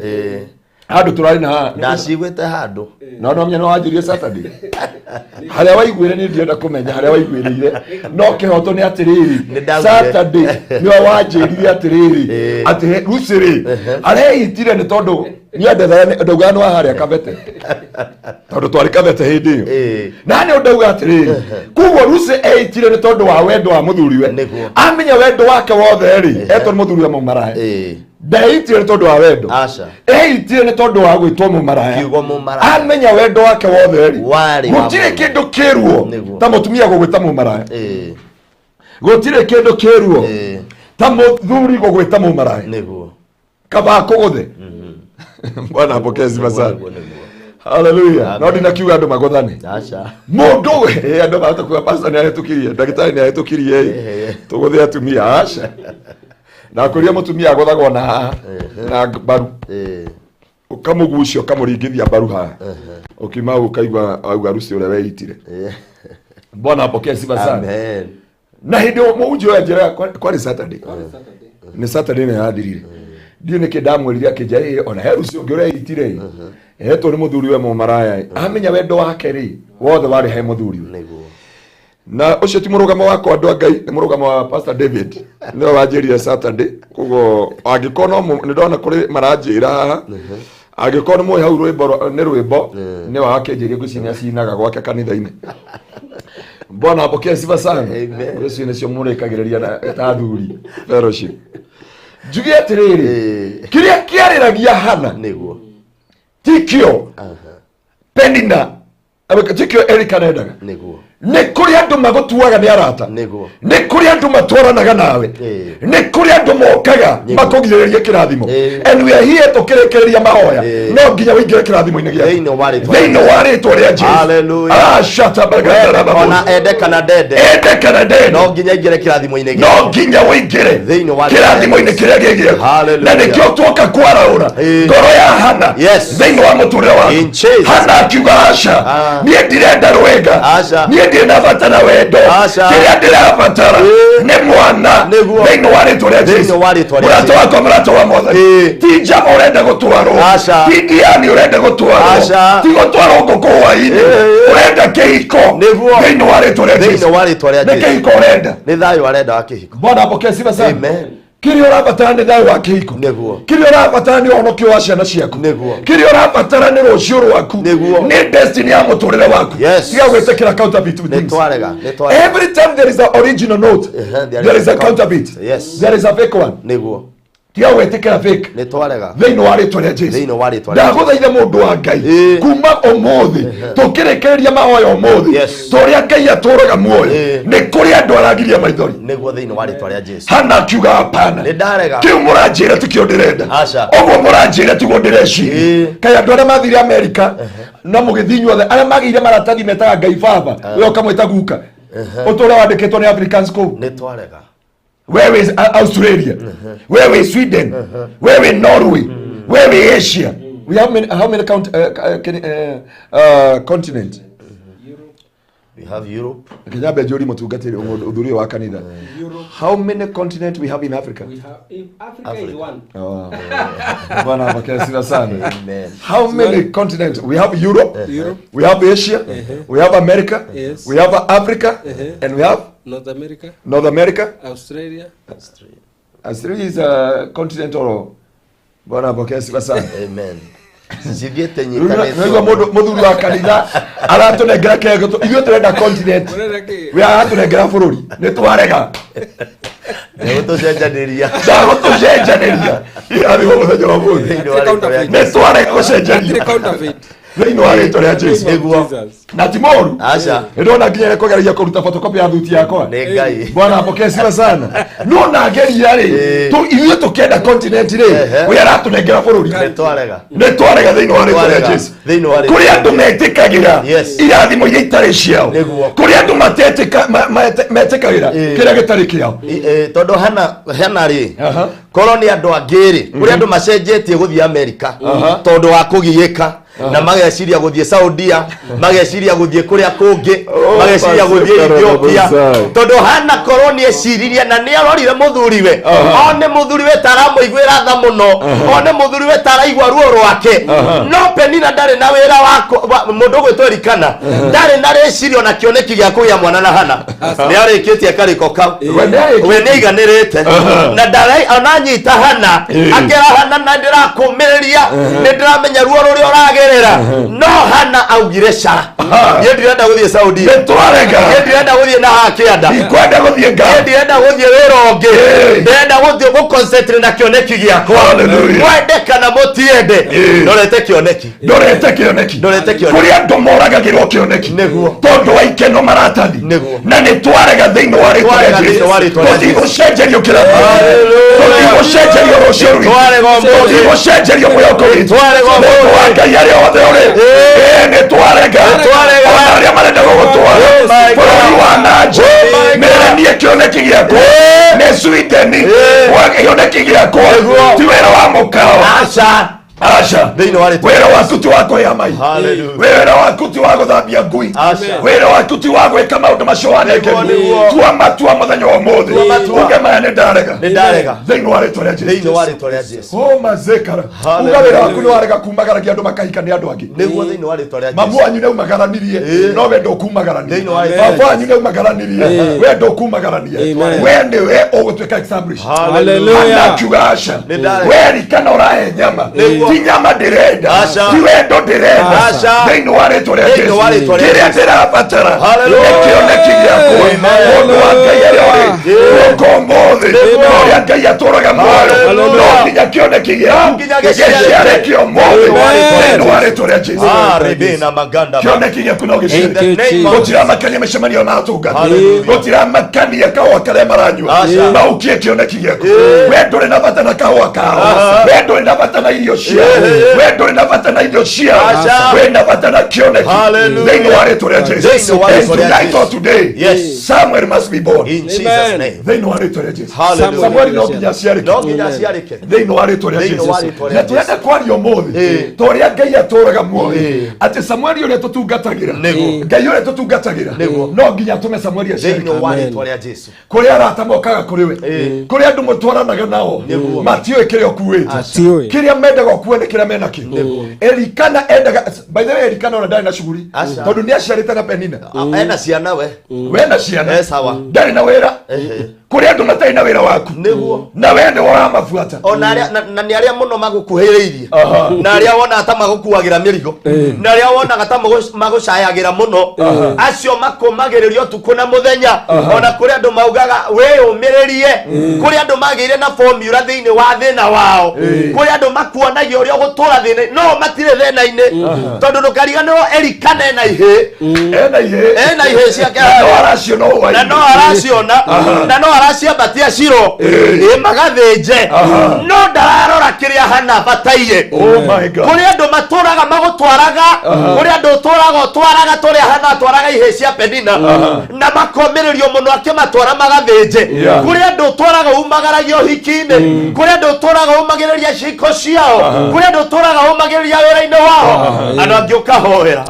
Handũ tũrarĩ na haha. Ndaciguĩte handũ. No no menya nĩ wanjĩrire Saturday. Harĩa waiguĩre niĩ ndirenda kũmenya harĩa waiguĩrĩire. No kĩhoto nĩ atĩrĩrĩ, Nĩ ndaugire. Saturday nĩwe wanjĩrire atĩrĩrĩ, atĩ Lucy rĩ, areitire nĩ tondũ niĩ ndaugaga nĩ wa harĩa Kabete. Tondũ twarĩ Kabete hĩndĩ ĩyo. Na nĩ ndauga atĩrĩrĩ, koguo Lucy eitire nĩ tondũ wa wendo wa mũthuriwe. Nĩguo. Amenya wendo wake wothe rĩ, etwo nĩ mũthuriwe mũmaraya. Ndeitire nĩ tondũ wa wendo. Aca. Eitire nĩ tondũ wa gwĩtwo mũmaraya. Kiugo mũmaraya. Amenya wendo wake wothe rĩ, Warĩ wa gũtirĩ mũthuri. kĩndũ kĩruo Nĩguo. ta mũtumia gũgwĩta mũmaraya. Gũtirĩ kĩndũ kĩruo ta mũthuri gũgwĩta mũmaraya. Nĩguo. Kaba kũgũthe. Bwana apokee sifa sana. Nĩguo, nĩguo. Haleluya. Amen. No ndinakiuga andũ magũthane. Aca. Mũndũ we andũ mahota kuga pastor nĩ ahĩtũkirie, ndagĩtarĩ nĩ ahĩtũkirie ĩ. Tũgũthe atumia aca. Na kũria mũtumia agũthagwo na haha na mbaru. Ũkamũgucia ũkamũringithia mbaru haha. Ũkiuma hau ũkaigua auga rucio ũrĩa weitire. Bwana apokee sifa sana. Amen. Na hĩndĩ ĩyo mũhunjia ũyũ anjĩraga kwarĩ Saturday. Nĩ Saturday nĩ yathirire. Ndiũĩ nĩkĩ ndamwĩrire akĩnjĩra ĩ ona he rucio ũngĩ ũreitire ĩ. Etwo nĩ mũthuri we mũmaraya ĩ. Amenya wendo wake rĩ wothe warĩ he mũthuri we. Nĩguo. Na ũcio ti mũrũgamo wakwa andũ a Ngai, nĩ mũrũgamo wa Pastor David. Nĩwe wanjĩrire Saturday. Koguo angĩkorwo no nĩ ndona kũrĩ maranjĩra haha. Angĩkorwo nĩ mũĩ hau rwĩmbo nĩ rwĩmbo nĩwe wakĩnjĩria ngwĩciria nĩ acinaga gwake kanitha-inĩ. Bwana apokee sifa sana. Amen. Ũcio nĩcio mũrĩkagĩrĩria na ta athuri fellowship. Njuge atĩrĩrĩ, kĩrĩa kĩarĩragia Hana Nĩguo. tikĩo Penina, tikĩo Erika nendaga. Nĩguo. Nĩ kũrĩ andũ magũtuaga nĩ arata. Nĩguo. Nĩ kũrĩ andũ matwaranaga nawe. Nĩ kũrĩ andũ mokaga makũgirĩrĩrie kĩrathimo. And we are here tũkĩrĩkĩrĩria mahoya. No nginya ũingĩre kĩrathimo-inĩ gĩaku. Thĩinĩ wa rĩtwa Thĩinĩ wa rĩtwa rĩa Jesu. Hallelujah. Ah, shata bagandara babu. Ona ende kana ndende. Ende kana ndende. No nginya ingĩre kĩrathimo-inĩ No gĩake. nginya ũingĩre Thĩinĩ wa kĩrathimo-inĩ kĩrĩa gĩ gĩaku. Hallelujah. Na nĩkĩo tuoka kwaraũra ngoro ya Hana Yes. thĩinĩ wa mũtũrĩre waku. In Jesus. Hana akiuga aca, Ah. niĩ ndirenda rwĩga. Aca. Niĩ ndirĩ na bata na wendo. Aca. Kĩrĩa ndĩrabatara nĩ mwana Nĩguo. thĩinĩ wa rĩtwa rĩa Jesu. Thĩinĩ wa rĩtwa rĩa Mũrata Jesu. wakwa, mũrata wa Mwathani. Ti njama ũrenda gũtwarwo. Aca. Ti ndiani ũrenda gũtwarwo. Aca. Ti gũtwarwo ngũkũ hwaĩ-inĩ. Ũrenda kĩhiko Nĩguo. thĩinĩ wa rĩtwa rĩa Thĩinĩ Jesu. wa rĩtwa rĩa Nĩ Jesu. kĩhiko ũrenda. Nĩ thayũ arenda wa kĩhiko. Bwana apokee sifa sana. Amen. Kĩrĩa ũrabatara nĩ thayũ wa kĩhiko. Nĩguo. Kĩrĩa ũrabatara nĩ ũhonokio wa ciana ciaku. Nĩguo. Kĩrĩa ũrabatara nĩ rũciũ rwaku. Nĩguo. Nĩ destiny ya mũtũrĩre waku. Yes. Tiga gwĩtĩkĩra counterfeit Nĩ things. twarega. Nĩ twarega. Every time there is an original note, there is a counterfeit. Yes. There is a fake one. Nĩguo. Tiga gwĩtĩkĩra fake. Nĩ twarega. Thĩinĩ wa rĩtwa rĩa Jesu. Thĩinĩ wa rĩtwa rĩa Ndagũthaitha mũndũ wa Ngai kuma ũmũthĩ tũkĩrĩkĩrĩria mahoya ũmũthĩ Yes. ta ũrĩa Ngai atũraga muoyo nĩ kũrĩ andũ aragiria maithori. Nĩguo thĩinĩ wa rĩtwa rĩa Jesu. Hana akiuga hapana. Nĩ ndarega. Kĩu mũranjĩra tikĩo ndĩrenda. Aca. Ũguo mũranjĩra tiguo ndĩreciria. Kaĩ andũ arĩa mathire Amerika na mũgĩthiĩ inyuothe arĩa magĩire maratathi metaga Ngai baba we ũkamwĩta guka ũtũre wandĩkĩtwo nĩ Africans kũu. Nĩ twarega. Wewe Australia, wewe Sweden, wewe Norway, wewe Asia. We have many, how many count, continent? We have Europe. Kinyambe njũri mũtungatĩri ũthuri wa kanitha. How many continent we have in Africa? We have, if Africa is one. Oh. Bwana apokee sifa sana. Amen. How many continents? We have Europe, Europe. we have Asia, we have America, Yes. we have Africa, and we have North America, North America. Australia. Australia is a continent or Bwana apokee sifa sana. Amen. Cithiĩte Naigua mũndũ mũthuri wa kanitha aratũnengera kĩrĩa ithuĩ tũrenda continent. Ũrenda kĩ? We aratũnengera bũrũri. Nĩ twarega. Nĩgũtũcenjanĩria. Ndagũtũcenjanĩria. Irathimwo mũthenya wa ũmũthĩ. Thĩinĩ wa rĩtwa rĩa Nĩ twarega gũcenjania. Hatirĩ counterfeit. Thĩinĩ wa rĩtwa rĩa Jesu. Nĩguo. Na ti moru. Aca. Ndona nginya nĩkũgeragia kũruta photocopy ya thuti yakwa. Nĩ Ngai. Bwana apokee sifa sana. No nageria rĩ, ithuĩ tũkĩenda continent rĩ, ũrĩa aratũnengera bũrũri. Nĩ twarega. Nĩ twarega thĩinĩ wa rĩtwa rĩa Twarega. Jesu. Thĩinĩ wa rĩtwa Kũrĩ rĩa andũ metĩkagĩra Yes. irathimo iria itarĩ ciao. Nĩguo. Kũrĩ andũ metĩkagĩra kĩrĩa gĩtarĩ kĩao. Tondũ hana rĩ, Aha. korwo nĩ andũ angĩ rĩ, kũrĩ andũ macenjetie gũthiĩ Amerika tondũ wa kũgiĩka, na mageciria gũthiĩ Saudia, mageciria gũthiĩ kũrĩa kũngĩ, mageciria gũthiĩ Ethiopia, tondũ hana korwo nĩ eciririe na nĩ arorire mũthuriwe, one mũthuriwe ta aramũiguĩra tha mũno, one mũthuriwe ta araigua ruo rwake. No Penina ndarĩ na wĩra wa mũndũ ũgwĩtwo Elikana ndarĩ na rĩciria na kĩoneki gĩa kũgĩa mwana na Hana. Nĩ arĩkĩtie karĩko kau. We nĩ arĩkĩtie. We nĩ aiganĩrĩte na ndarai onanyita Hana, akĩra Hana, na ndĩrakũmĩrĩria, nĩ ndĩramenya ruo rũrĩa ũragerera. No Hana augire ca, niĩ ndirenda gũthiĩ Saudia, Nĩ twarega. niĩ ndirenda gũthiĩ na haha kĩanda, Ndikwenda gũthiĩ nga. niĩ ndirenda gũthiĩ wĩra ũngĩ, ndĩrenda gũthiĩ gũconcentrate na kĩoneki gĩakwa. Hallelujah. Mwende kana mũtiende, ndorete kĩoneki. Ndorete kĩoneki. Ndorete kĩoneki. Kũrĩ andũ moragagĩrwo kĩoneki Nĩguo. tondũ wa ikeno maratathi. Nĩguo. Na nĩ twarega thĩinĩ wa rĩtwa Twarega rĩa thĩinĩ wa Jesu. rĩtwa rĩa Jesu. Tũtigũcenjerio kĩrathi, Hallelujah. tũtigũcenjerio rũciũ rwitũ, Twarega ũmũthĩ. tũtigũcenjerio mwĩhoko witũ. Twarega ũmũthĩ. Mũndũ wa Ngai arĩa othe ũrĩ, nĩ twarega. Twarega. Ona arĩa marenda gũgũtwara Oh my God. bũrũri wa nanja, Oh my God. mĩra niĩ kĩoneki gĩakwa nĩ Sweden. Kĩoneki gĩakwa Nĩguo. ti wĩra wa mũkawa. Aca. Aca. Thĩinĩ wa rĩtwa Wĩra waku ti wa kũhĩa mai. Hallelujah. Wĩra waku ti wa gũthambia ngui. Aca. Wĩra waku ti wa gwĩka maũndũ macio wanengerwo. Nĩguo, nĩguo. Tua matua mũthenya wa ũmũthĩ. Tua matua. Uge maya nĩ ndarega. Nĩ ndarega. Thĩinĩ wa rĩtwa rĩa Jesu. Thĩinĩ wa rĩtwa rĩa Jesu. Oh, mazekara. Hallelujah. Uga wĩra waku nĩ warega kumagaragia andũ makahika nĩ andũ angĩ. Nĩguo, thĩinĩ wa rĩtwa rĩa Mamu Jesu. wanyu nĩaumagaranirie, no we ndũkumagarania. Thĩinĩ wa rĩtwa rĩa Baba wanyu nĩaumagaranirie, we ndũkumagarania. Amen. We nĩwe ũgũtuĩka established. Hallelujah. Hana akiuga aca. Nĩ ndarega. We rikana ũrahe nyama. Nĩguo. Ti nyama ndĩrenda. Aca. Ti wendo ndĩrenda. Aca. Thĩinĩ wa rĩtwa rĩa Thĩinĩ wa Jesu. rĩtwa rĩa Kĩrĩa Jesu. ndĩrabatara Hallelujah. nĩ kĩoneki gĩakwa. Amen. Mũndũ wa Ngai arĩa ũrĩ gũkũ ũmũthĩ, ũrĩa Ngai atũũraga muoyo, Hallelujah. no nginya kĩoneki gĩaku nginya gĩciarĩke. gĩciarĩke ũmũthĩ. Thĩinĩ wa rĩtwa rĩa Thĩinĩ wa rĩtwa rĩa Jesu. Ah, Rebena Maganda. Kĩoneki gĩaku no Thank gĩciarĩke. you, The name of Jesus. Gũtiramakania mĩcemanio na atungati, Hallelujah. gũtiramakania kahũa karĩa maranyua, Aca. maukie kĩoneki gĩaku. We ndũrĩ na bata na kahũa kao, we ndũrĩ na bata na irio ciao, we ndũrĩ na bata na irio ciao, Aca. wĩ na bata na kĩoneki. Hallelujah. Thĩinĩ wa rĩtwa rĩa Jesu. Thĩinĩ wa And rĩtwa rĩa tonight or Jesu. today, Yes. Samuel must be born. In Jesus' Amen. name. Thĩinĩ wa rĩtwa rĩa Jesu. Hallelujah. Samuel no nginya aciarĩke. No nginya aciarĩke. Thĩinĩ wa rĩtwa rĩa Thĩinĩ Jesu. wa rĩtwa rĩa Na tũrenda kwaria ũmũthĩ ta ũrĩa Ngai atũũraga muoyo, atĩ Samueli ũrĩa tũtungatagĩra, Nĩguo. Ngai ũrĩa tũtungatagĩra, Nĩguo. no nginya atũme Samueli aciarĩke. Thĩinĩ wa rĩtwa rĩa Jesu. Kũrĩ arata mokaga kũrĩ we, kũrĩ andũ mũtwaranaga nao matiũĩ kĩrĩa ũkuĩte. Matiũĩ. Kĩrĩa mendaga ũkue nĩ kĩrĩa menakĩo. Elikana endaga, by the way, Elikana ona ndarĩ na shughuli, Aca. tondũ nĩ aciarĩte na Penina. Ena ciana we. We na ciana. Eh, sawa. Ndarĩ na wĩra. Kũrĩ andũ matarĩ na wĩra waku, Nĩguo. na we nĩ ũramabuata. Ona arĩa na nĩ arĩa mũno magũkuhĩrĩirie, Aha. na arĩa wonaga ta magũkuagĩra mĩrigo, na arĩa wonaga ta magũcayagĩra mũno, acio makũmagĩrĩria ũtukũ na mũthenya. Ona kũrĩ andũ maugaga wĩyũmĩrĩrie, kũrĩ andũ magĩire na formula thĩinĩ wa thĩna wao, kũrĩ andũ makuonagia ũrĩa ũgũtũra thĩna no matirĩ thĩna-inĩ, tondũ ndũkariganĩrwo Elikana ena ihĩ. Ena ihĩ. Ena ihĩ ciake. Na no araciona ũũ. Na no araciona, na no araciambatia ciro ĩ magathĩnje, no ndararora kĩrĩa hana bataire. Oh my God. Kũrĩ andũ matũraga magũtwaraga, kũrĩ andũ ũtũraga ũtwaraga tũrĩa hana atwaraga ihĩ cia Penina na makomĩrĩrio mũno akĩmatwara magathĩnje. Kũrĩ andũ ũtwaraga umagaragia ũhiki-inĩ, kũrĩ andũ ũtũraga umagĩrĩria ciko ciao, kũrĩ andũ ũtũraga umagĩrĩria wĩra-inĩ wao, andũ angĩ ũkahoera.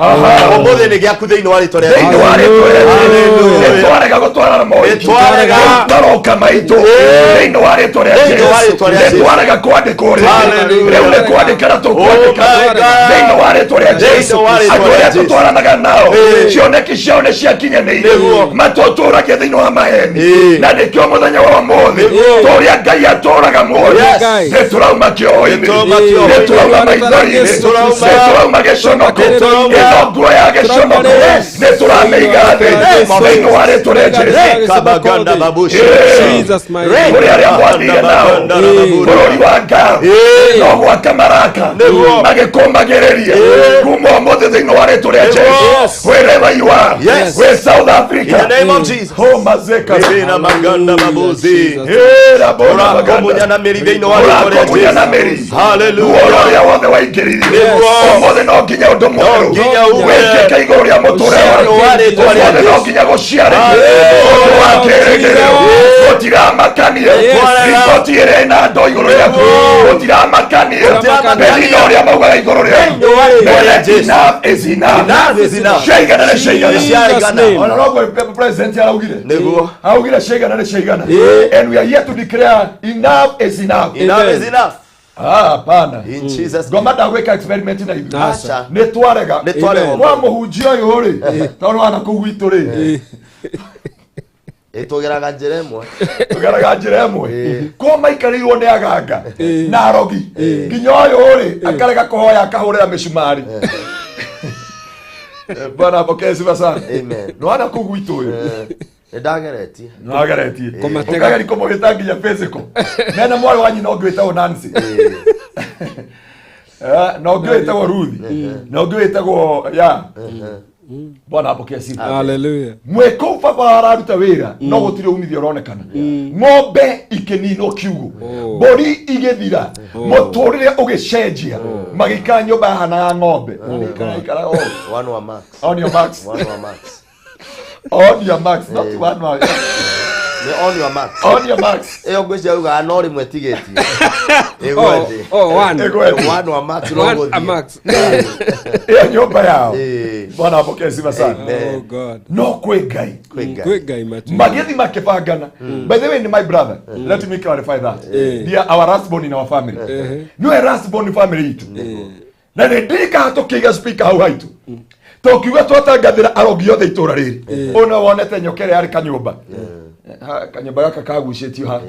Ũmũthĩ nĩ gĩaku thĩinĩ wa rĩtwa rĩa Thĩinĩ wa rĩtwa rĩa Jesu. Hallelujah. Nĩ twarega gũtwarana mohiki. Nĩ twarega. Maroka maitũ thĩinĩ wa rĩtwa rĩa Thĩinĩ wa Jesu. rĩtwa rĩa Nĩ Jesu. twarega kwandĩkwo rĩngĩ. Hallelujah. Rĩu nĩ kwandĩkana tũkwandĩka. Oh my God. Thĩinĩ wa rĩtwa rĩa Jesu. Thĩinĩ wa rĩtwa Andũ rĩa arĩa Jesu. tũtwaranaga nao, cioneki ciao nĩ ciakinyanĩire, Nĩguo. matũtũragia thĩinĩ wa maheni, na nĩkĩo mũthenya wa ũmũthĩ, Nĩguo. ta ũrĩa Ngai atũraga muoyo, Yes. nĩ tũrauma kĩoho-inĩ, Nĩ tũrauma kĩoho-inĩ. nĩ tũrauma maithori-inĩ, Nĩ tũrauma. nĩ tũrauma gĩconoko. Nĩ tũrauma. Ĩno nguo ya gĩconoko Yes. nĩ tũramĩiga thĩ Yes. thĩinĩ wa rĩtwa rĩa Jesu. Kabaganda babusha. Jesus my Ray. Kũrĩ arĩa mwathire nao bũrũri wa Ngao no gwaka maraka Nĩguo. magĩkũmagĩrĩria kuma ũmũthĩ thĩinĩ wa rĩtwa rĩa Jesu Yes. wherever you are Yes. wĩ South Africa In the name of Jesus. Oh, mazeka Ribina maganda mabuzi. Jesus. Eh, rabona Ũrakomunya maganda na mĩri thĩinĩ wa rĩtwa rĩa ũrakomunya na Jesu. mĩri Hallelujah. ruo rũrĩa wothe waingĩririe Nĩguo. ũmũthĩ no nginya ũndũ mwerũ No nginya uge. wĩkĩke igũrũ rĩa mũtũrĩre Ũciaro wa rĩtwa rĩa ũmũthĩ no Jesu. nginya gũciarĩke Hallelujah. ũndũ wa kĩrĩgĩrĩro gũtiramakanie Yes. riboti ĩrĩa ĩna andũ igũrũ rĩaku gũtiramakanie Gũtiramakania. mehina ũrĩa maugaga igũrũ rĩaku Thĩinĩ wa rĩtwa rĩa Jesu. Enough is enough. Enough is enough. Ciaigana nĩ ciaigana. Ciaigana. name. Ona noguo president araugire Nĩguo. augire ciaigana nĩ ciaigana and we are here to declare enough is enough. Enough is enough. Ah, hapana In Jesus' name. ngoma ndagwĩka experiment na ithuĩ Aca. nĩ twarega Nĩ twarega. kwa mũhunjia ũyũ rĩ tondũ wana kũu gwitũ rĩ Ĩtũgeraga njĩra ĩmwe. tũgeraga njĩra ĩmwe ko maikarĩirwo nĩ aganga na arogi nginya ũyũ rĩ akarega kũhoya akahũrĩra mĩcumarĩ. Bwana apokee sifa sana. Amen. Nĩ wana kũu gwitũ ũyũ Nĩ ndageretie. nĩwageretie Kũmatega. ũkageri kũmũhĩta nginya physical mena mwarĩ wa nyina ũngĩ wĩtagwo Nancy. Eh, na ũngĩ wĩtagwo Ruth na ũngĩ wĩtagwo ya Bwana apokee sifa. Hallelujah. Mwĩ kũu baba araruta wĩra no gũtirĩ umithio ũronekana, ng'ombe ikĩninwo kiugũ, mbũri igĩthira, mũtũrĩre ũgĩcenjia, magĩikara nyũmba yahanaga ng'ombe. Ikara ũũ. One wa max. On your max. One wa max. On your max, not one wa Nĩ on your max. On your max. Ĩyo ngwĩciria ugaga no rĩmwe tigĩtie. Oh, Ĩgwe thĩ. oh, one. Ĩgwe thĩ. One wa max no One a gũthiĩ. max. Ĩyo nyũmba yao. Ĩĩ. Bwana apokee sifa sana. Amen. Oh God. No kwĩ Ngai. Kwĩ Ngai. Kwĩ Ngai matu. Magĩthi makĩbangana. By the way, ni my brother, let me clarify that. They are our last born in our family. Niwe last born family itũ na nĩ ndirikaga tũkĩiga speaker hau haitũ tũkiuga twatangathĩra arogi othe itũra rĩrĩ ũyũ no wonete nyoka ĩrĩa yarĩ kanyũmba. Kanyũmba gaka kagucĩtio ha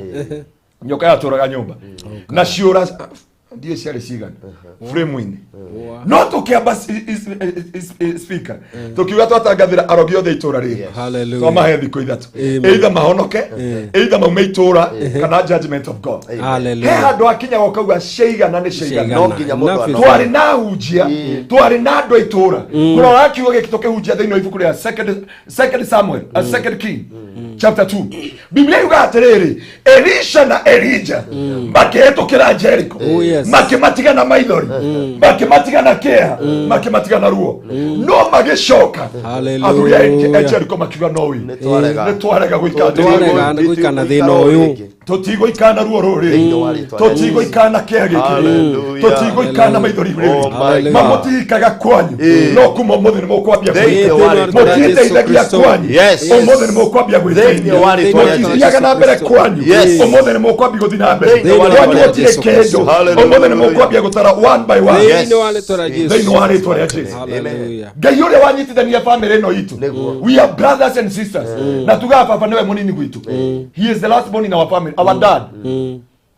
nyoka yatũraga nyũmba na ciũra ndiĩ ciarĩ cigana frame-inĩ no tũkĩamba speaker tũkiuga twatangathĩra arogi othe itũra rĩrĩ Hallelujah. twamahe thikũ 3 Amen. either mahonoke, either maume itũra kana judgment of God. He Hallelujah. handũ hakinyaga ũkauga ciaigana nĩ ciaigana. No nginya mũndũ Enough is anoge. Twarĩ na hunjia, twarĩ na andũ a itũra kũrora kiugo gĩkĩ tũkĩhunjia thĩinĩ wa ibuku rĩa second Samuel, second King chapter 2. Biblia yugaga atĩrĩrĩ, Elisha na Elija makĩhĩtũkĩra Jericho. Oh, yes. Makĩmatiga na maithori, makĩmatiga na kĩeha, makĩmatiga na ruo, no magĩcoka Hallelujah. athuri a Jericho makiuga no wi Nĩ twarega. nĩ twarega gũikara Twarega nĩ gũikara na thĩna ũyũ. Tũtigũikara na ruo rũrĩ, Thĩinĩ wa rĩtwa rĩa tũtigũikara na kĩeha gĩkĩ, Hallelujah. tũtigũikara na maithori rĩrĩ. Oh my God. Mamũtirikaga kwanyu no kuma ũmũthĩ nĩ mũkwambia Thĩinĩ gwĩteithia. wa rĩtwa rĩa Jesu Mũtiĩteithagia Kristo. kwanyu, Yes. ũmũthĩ nĩ mũkwambia Thĩinĩ wa gwĩteithia. rĩtwa rĩa Jesu. Mũtithiaga na mbere kwanyu, Yes. ũmũthĩ nĩ mũkwambia gũthiĩ na mbere. Thĩinĩ wa Kwanyu rĩtwa rĩa gũtirĩ Jesu Kristo. kĩndũ, Hallelujah. ũmũthĩ nĩ mũkwambia gũtara one by one. Yes. Thĩinĩ wa rĩtwa rĩa Jesu. Thĩinĩ wa rĩtwa rĩa Jesu. Hallelujah. Ngai ũrĩa wanyitithania family ĩno itũ, Nĩguo. we are brothers and sisters, na tugaga baba nĩwe mũnini gwitũ. He is the last born in our family, our dad.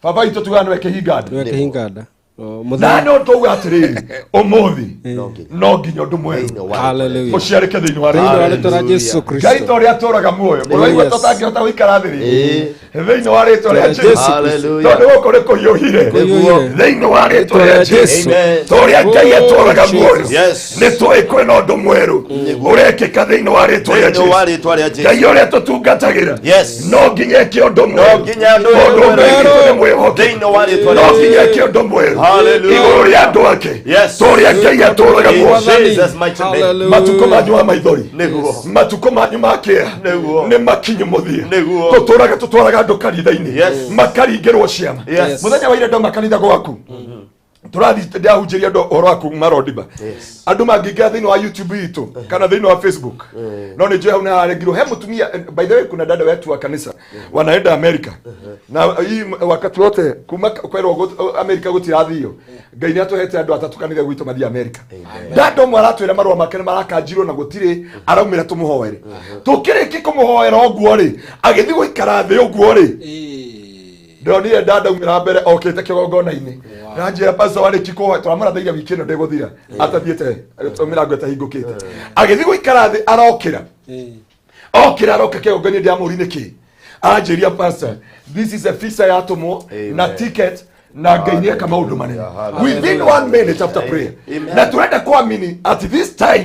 Baba itũ tugaga nĩwe kĩhinganda. Nĩwe kĩhinganda. Oh, Na mũthenya. no tũuga atĩrĩrĩ, ũmũthĩ No nginya. no nginya ũndũ mwerũ Thĩinĩ wa Hallelujah. ũciarĩke thĩinĩ wa Thĩinĩ wa rĩtwa rĩtwa rĩa Jesu Ngai Kristo. ta ũrĩa atũraga muoyo ũraigua Yes. tũtangĩhota gũikara thĩ rĩngĩ thĩinĩ wa rĩtwa rĩa Jesu Jesu Kristo. Hallelujah. tondũ gũkũ nĩ kũhiũhire. Kũhiũhire. Thĩinĩ wa rĩtwa rĩa Jesu, Amen. ta ũrĩa Ngai atũraga Oh, muoyo, Yes. nĩ tũĩ kwĩna ũndũ mwerũ ũrekĩka thĩinĩ wa rĩtwa rĩa Thĩinĩ wa Jesu. rĩtwa rĩa Ngai Jesu. ũrĩa tũtungatagĩra Yes. no nginya eke ũndũ mwerũ No nginya ũndũ tondũ mwerũ. Ngai witũ nĩ mwĩhokeku. Thĩinĩ wa rĩtwa No rĩa nginya Jesu. eke ũndũ mwerũ Hallelujah. igũrũ rĩa andũ ake Yes. ta ũrĩa Ngai atũraga In muoyo. Jesus' mighty name. Hallelujah. Matukũ manyu ma maithori, Nĩguo. matukũ manyu ma kĩeha Nĩguo. nĩ makinyu mũthia. Nĩguo. Tũtũraga tũtwaraga andũ kanitha-inĩ Yes. makaringĩrwo ciama. Yes. Mũthenya wa ira ndauma kanitha gwaku tũrathiĩ ndahunjĩria andũ ũhoro wa kuma Rodiba. Yes. Andũ mangĩingĩra thĩinĩ wa YouTube itũ kana thĩinĩ wa Facebook no nĩ njũĩ hau nĩ hararengirwo he mũtumia. By the way, kuna dada wetu wa kanisa wanaenda America na hii wakati wote kuma kwerwo America gũtirathio. Ngai nĩ atũhete andũ atatũ kanitha gwitũ mathiĩ America. Dada ũmwe aratwĩra marũa make nĩ marakanjirwo na gũtirĩ araumĩra tũmũhoere. Tũkĩrĩki kũmũhoera ũguo rĩ, agĩthiĩ gũikara thĩ ũguo rĩ, ndonire dada umĩra mbere okĩte kĩgongona-inĩ ranjĩra pastor warĩki kũhoya tũramũrathaire wiki ĩno ndĩgũthira atathiĩte mĩrango ĩtahingũkĩte agĩthiĩ gũikara thĩ arokĩra okĩra aroka kĩgongona-inĩ ndĩamũri nĩkĩ Anjĩria, "Pastor, this is a visa yatũmwo na Amen. ticket na Ngai nĩeka maũndũ manene Hallelujah. within one minute after prayer." Amen. Na turenda kuamini at this time,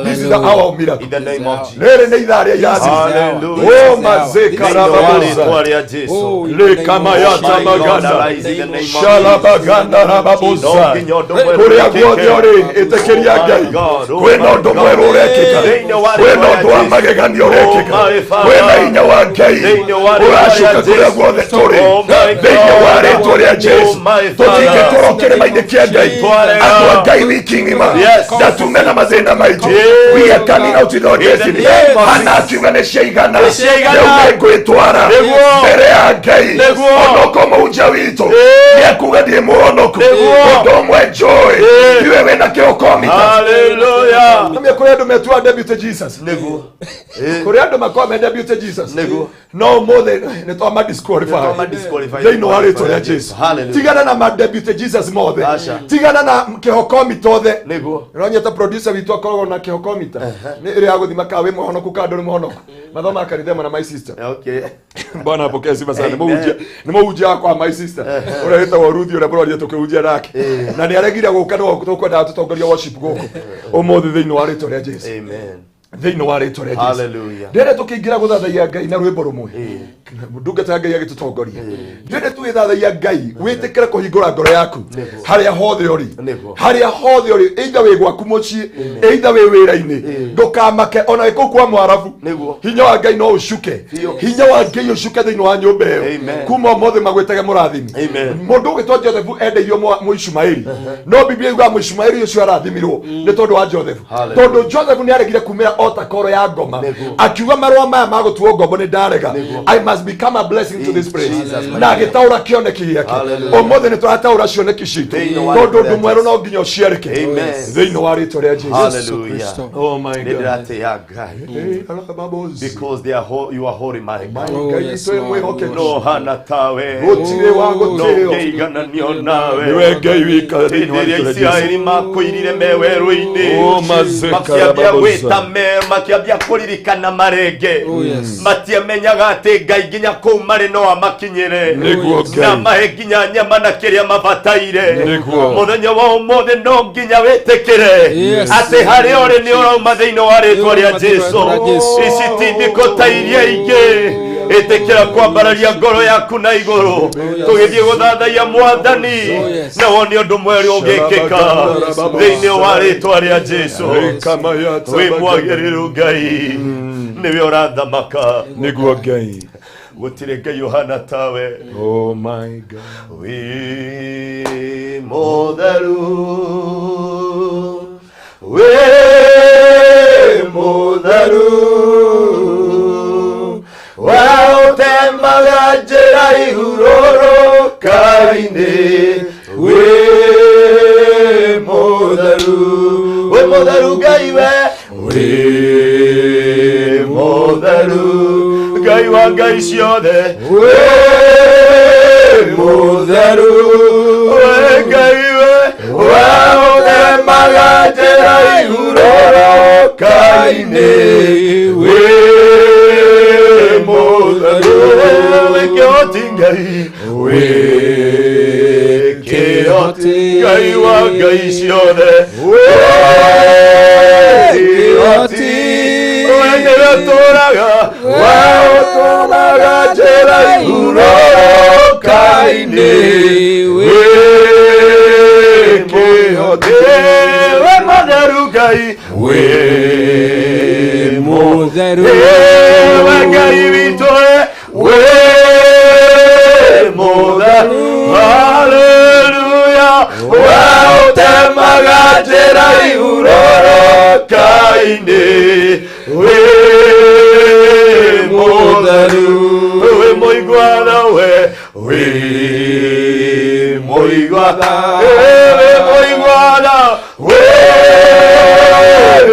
this is the hour of miracle. In the name of Jesus. Rĩrĩ nĩ ithaa rĩa irathimo. Hallelujah. Oh, mazeka Thĩinĩ wa rababoza. rĩĩtwa rĩa Jesu. Lekamayata Oh my God, maganda. arise in the name of Shalabaganda rababoza. No nginya ũndũ mwerũ Kũrĩa wĩkĩke. guothe ũrĩ, ĩtĩkĩria Oh my Ngai. God, oh Kwĩna my ũndũ God. mwerũ ũrekĩka. Thĩinĩ wa Kwĩna rĩĩtwa ũndũ wa rĩa Jesu. magegania ũrekĩka. Oh my Father. Kwĩna hinya wa Ngai Thĩinĩ wa rĩĩtwa ũracuka rĩa kũrĩa Jesu. guothe tũrĩ. Oh my Thĩinĩ wa God. rĩĩtwa rĩa Jesu, Oh my tũtingĩkorwo Father. kĩrĩma-inĩ kĩa Ngai. Twarega. Andũ a Ngai wiki ng'ima Yes. na tume na mathĩna maitũ. Yes. We are coming out with our In the destiny. name of Hana akiuga nĩ ciaigana. Nĩ ciaigana. Rĩu nĩngwĩtwara Nĩguo. mbere ya Ngai. Nĩguo. Onokorwo mũhunjia witũ nĩekuga ndirĩ mũhonoku, Nĩguo. ũndũ ũmwe njũĩ iwe wĩna kĩokomita. Hallelujah. Namia kũrĩ andũ metua deputy Jesus. Nĩguo. Kũrĩ andũ makoragwo me deputy Jesus. Nĩguo. No ũmũthĩ nĩ twama disqualify. Nĩ twama-disqualify. Thĩinĩ wa rĩtwa rĩa Jesu. Hallelujah. Tigana na ma deputy Jesus mothe. Aca. Tigana na kĩhokomita othe. Nĩguo. Ronyeta producer witũ akoragwo na kĩhokomita nĩ ĩrĩa ya gũthima kana wĩ mũhonoku kana ndũrĩ mũhonoku. Mathoma kanitha ĩmwe na my sister. Okay. Bwana apokee sifa sana. Nĩ Amen. mũhunjia, nĩ mũhunjia wakwa my sister ũrĩa wĩtagwo Ruthi, ũrĩa mũroria tũkĩhunjia nake, na nĩ aregire gũka no tũkwendaga tũtongorie worship gũkũ ũmũthĩ thĩinĩ wa rĩtwa rĩa Jesu. Amen. Thĩinĩ wa rĩtwa rĩa Jesu. Hallelujah. Ndĩrenda tũkĩingĩra gũthathaiya Ngai na rwĩmbo rũmwe, ndungata ya Ngai agĩtũtongoria. Ndĩrenda tũgĩthathaiya Ngai wĩtĩkĩre kũhingũra ngoro yaku harĩa hothe ũrĩ. Nĩguo. Harĩa hothe ũrĩ, either wĩ gwaku mũciĩ, either wĩ wĩra-inĩ, ndũkamake ona wĩ kũu kwa mwarabu. Nĩguo. Hinya wa Ngai no ũcuke. Biũ. Hinya wa Ngai ũcuke thĩinĩ wa nyũmba ĩyo. Amen. Kuma ũmũthĩ magwĩtage mũrathimi. Amen. Mũndũ ũgĩtwo Joseph endeirio Mũishumaeli, no Biblia yugaga Mũishumaeli ũcio arathimirwo nĩ tondũ wa Joseph. Hallelujah. Tondũ Joseph nĩ aregire kumĩra o ta koro ya ngoma. Nĩguo. Akiuga, "Marũa maya ma gũtuo ngombo nĩ ndarega. Nĩguo. I must become a blessing to In this place." Jesus' mighty Na name. agĩtaũra kĩoneki gĩake. Hallelujah. Ũmũthĩ nĩ tũrataũra cioneki citũ, Thĩinĩ wa tondũ rĩĩtwa ũndũ rĩa mwerũ Jesu. no nginya ũciarĩke Amen. thĩinĩ wa rĩtwa rĩa Jesu. Hallelujah. Kristo. Oh my Nĩ God. ndĩratĩĩa Ngai. Hey, alababozi. Because they are you are holy, my God. Oh, Ngai yes, witũ ĩ Lord. mwĩhokeku. No hana tawe. Gũtirĩ wa No gũtĩo. ngĩigananio nawe. Niwe Ngai wika thĩinĩ Hĩndĩ wa ĩrĩa rĩtwa rĩa Jesu. Isiraeli makwĩrire me werũ-inĩ, Oh, mazeka makĩambia rababoza. gwĩta me makĩambia kũririkana marenge. Oh, yes. Matiamenyaga atĩ Ngai nginya kũu marĩ no amakinyĩre Nĩguo na Ngai. mahe nginya nyama na kĩrĩa mabataire. Nĩguo. Mũthenya wa ũmũthĩ no nginya wĩtĩkĩre Yes. atĩ harĩa ũrĩ nĩ ũrauma thĩinĩ wa rĩtwa rĩa Nĩ ũrauma thĩinĩ wa Jesu. rĩĩtwa rĩa Jesu. Ici ti thikũ ta iria ingĩ. Ĩtĩkĩra kwambararia ngoro yaku na igũrũ, tũgĩthiĩ gũthathaiya Mwathani, Oh, yes. na wone ũndũ mwerũ ũgĩkĩka thĩinĩ wa rĩtwa rĩa Jesu. Wĩ mwagĩrĩru Ngai, nĩwe ũrathamaka. Nĩguo Ngai. Gũtirĩ Ngai ũhana tawe. Oh my God. Wĩ mũtheru, wĩ mũtheru, we ũtemaga njĩra ihurũrũka-inĩ. Wĩ mũtheru, wĩ mũtheru Ngai, we wĩ mũtheru, Ngai wa ngai ciothe. Wĩ mũtheru, we Ngai, we ũtemaga njĩra ihurũrũka-inĩ. Wĩ mũtheru, wĩ kĩhoti Ngai, wĩ kĩhoti Ngai wa ngai ciothe. Wĩ kĩhoti, we nĩwe ũtũraga, we ũtũraga njĩra ihurũrũka-inĩ. Wĩ kĩhoti, wĩ mũtheru Ngai, wĩ Mũtheru. we Ngai witũ, wĩ mũtheru. Haleluya, we ũtemaga njĩra ihurũrũka-inĩ. Wĩ mũtheru, wĩ mũiguana, we wĩ mũiguana, wĩ mũiguana, wĩ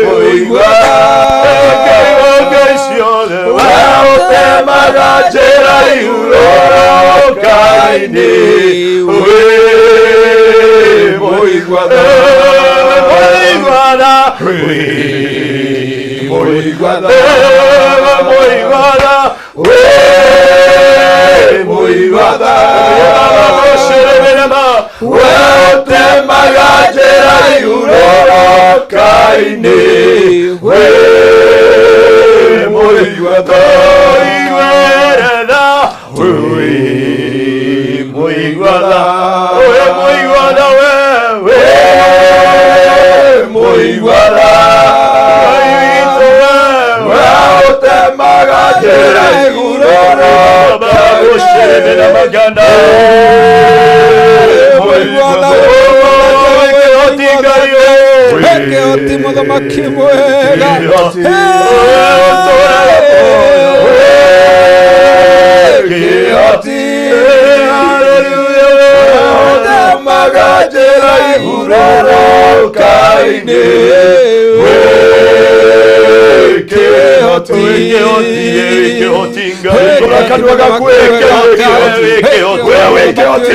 mũiguana, Ngai wa ngai ciothe, we ũtemaga njĩra ihurũrũka-inĩ. Wĩ mũiguana, mũiguana, wĩ mũiguana, mũiguana, wĩ tha we ũtemaga njĩra igurũrũka-inĩ wĩ mũigua tha iguĩre tha wĩ mũigua tha wĩ mũigua tha we wĩ mũigua tha Ngai witũ we we ũtemaga njĩra igurũrũka-inĩ Kĩhoti mũthamaki mwega Kĩhoti ũtemaga njĩra igurũrũka-inĩ wĩ Kĩhoti Hingũra kanua gaku wĩ Kĩhoti we wĩ Kĩhoti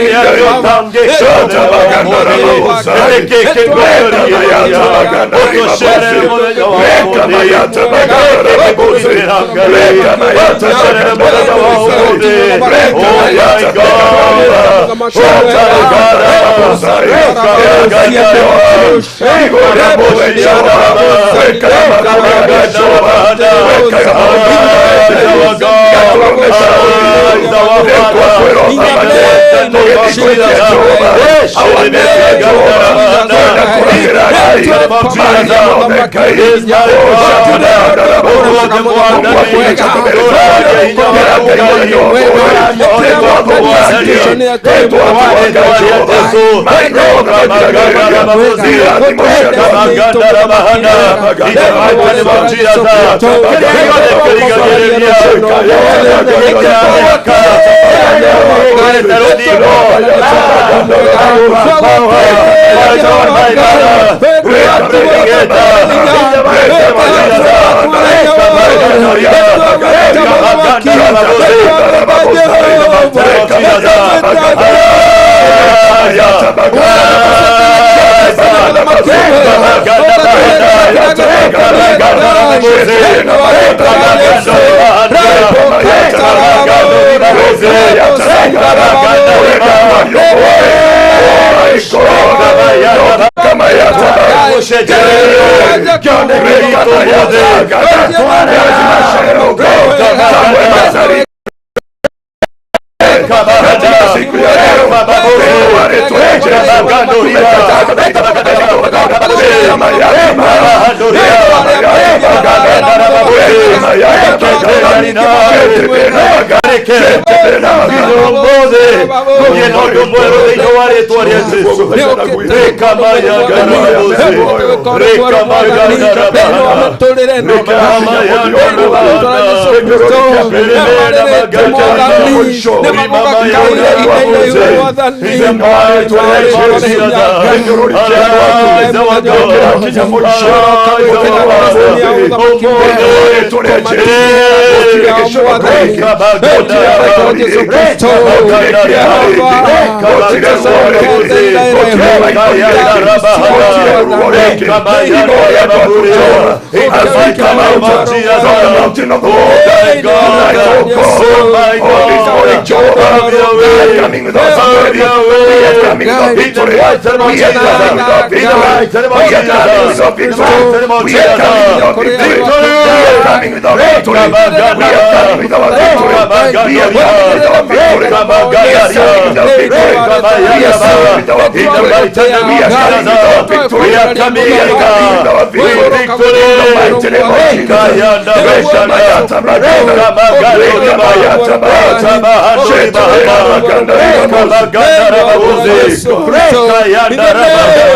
Ngai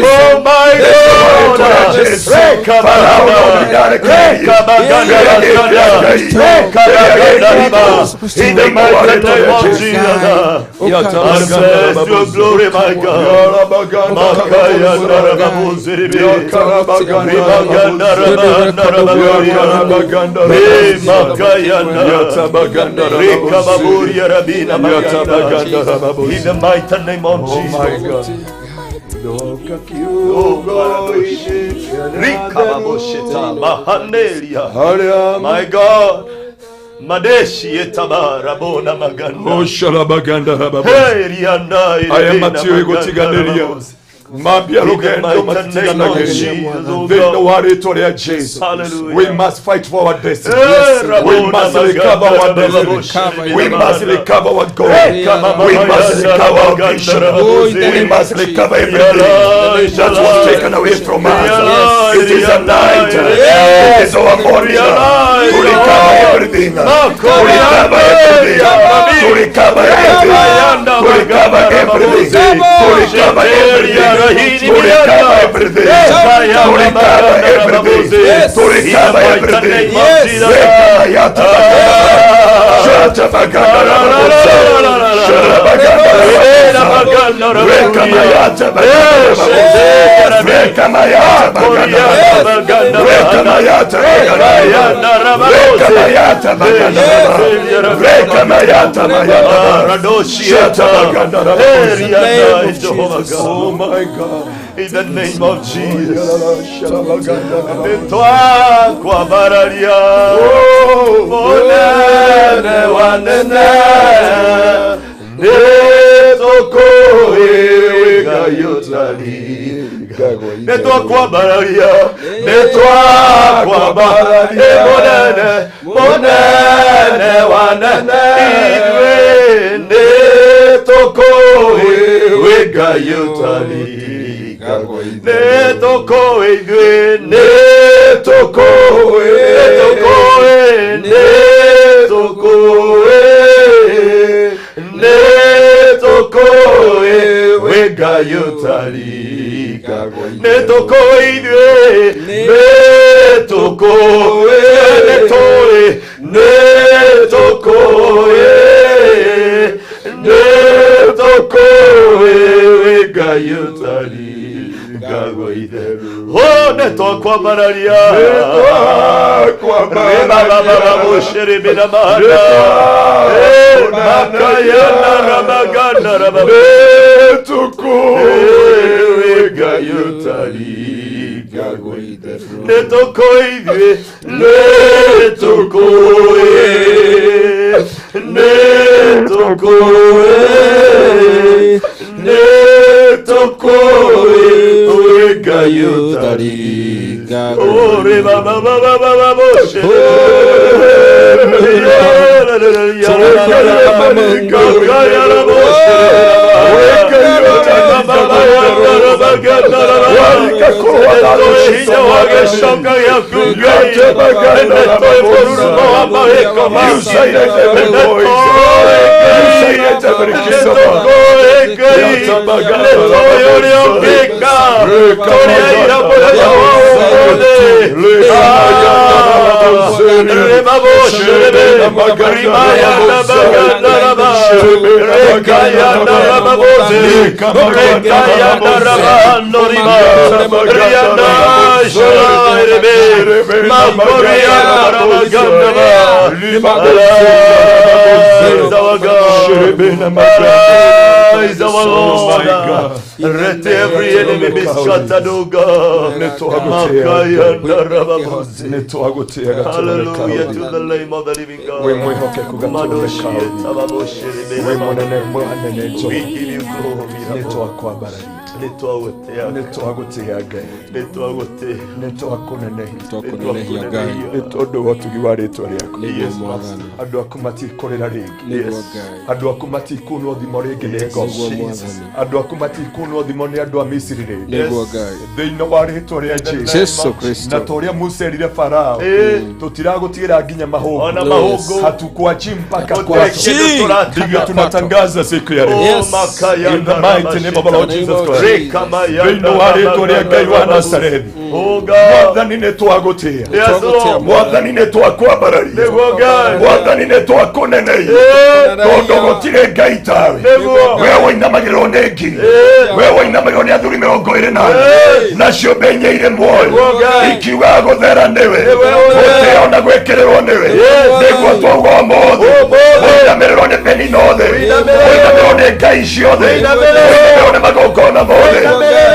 Oh my God! rĩtwa rĩa Jesu. Farao no nginya arekererio. Kĩrĩa gĩkĩ Ngai, kĩrĩa gĩkĩ In the mighty name of Jesus. Manifest your glory, my God. Makaya narababuziribi. Ribaganda rabanda rababuria. Re makaya na. Rekababuria rabina maganda. In the mighty name of Oh my Jesus. God. Rikababushita mahanelia. Harĩa My God. Madeshi etaba rabona maganda. Osharabaganda rababa. Hey, rianda Aya irina matiwe maganda gũtiganĩria rababuzi. mambia In the rũgendo mighty name of matiganagĩria Jesus, oh thĩinĩ God. wa rĩtwa rĩa Jesu. Hallelujah. We must fight for our destiny. Eh, We Rabona must recover maganda our destiny. rababushi We must maganda. recover our goal. We must recover our vision. We must recover everything that was taken away from us. It is a night. It is our morning to recover everything. To recover everything. To recover everything. To recover everything. To recover everything. To recover everything. To recover everything. To recover everything. Oh Oh my God. In the name of Jesus. Nitwakwambararia munene wa nene nĩtũkũĩ Ngai ũtariĩ nĩtwakwambararia nĩtwakwambararia mũnene mũnene wa nene ithuĩ nĩtũkũĩ wĩ Ngai ũtariĩ nĩtũkũĩ ithuĩ nĩtũkũĩ nĩtũkũĩ nĩtũkũĩ nĩtũkũĩ wĩ Ngai ũtariĩ nĩtũkũĩ ithuĩ nĩtũkũĩ nĩtũĩ nĩtũkũĩ nĩtũkũĩ wĩ Ngai ũtariĩ ngagwo itheru ho nĩtwakwambararia Ore baba baba baba boshe. Arise, our Lord. Let every enemy be scattered, O God. Hallelujah to the name of the living God. Wĩ mwĩhokeku gatũrũme kau. Wĩ mũnene mwanene We Jehova. give you glory. Nĩtwakwambararia nĩtwagũtĩĩa Ngai nĩtwakũnenehia Twakunenehia Ngai nĩ tondũ wa ũtugi wa rĩtwa rĩaku nĩguo Mwathani andũ aku matikũrĩra rĩngĩ nĩguo Ngai andũ aku matikunwo thimo rĩngĩ nĩ nĩguo ngombo Mwathani andũ aku matikunwo thimo nĩ andũ a Misiri rĩngĩ nĩguo Ngai thĩinĩ wa rĩtwa rĩa Jesu Jesu na Kristo ta ũrĩa Musa erire Farao tũtiragũtigĩra nginya mahũngũ Ona mahũngũ. hatukuachi mpaka Gũtirĩ kwacho kĩndũ tũratiga. ndivyo tunatangaza siku ya leo Yes. in the mighty name of our Lord Jesus Christ. Thĩinĩ wa rĩtwa rĩa Ngai wa Nazarethi, Mwathani, nĩ twagũtĩa. Mwathani, nĩ twakwambararia. Mwathani, nĩ twakũneneria, tondũ gũtirĩ Ngai tawe. We woinamagĩrĩrwo nĩ ngiri, we woinamagĩrĩrwo nĩ athuri 24 na ciũmbe inya irĩ muoyo ikiugaga gũthera nĩwe, gũtĩo na gwĩkĩrĩrwo nĩwe. Nĩguo twauga ũmũthĩ, ũinamĩrĩrwo nĩ Penina othe, ũinamĩrĩrwo nĩ ngai ciothe, ũinamĩrĩrwo nĩ magongona mothe,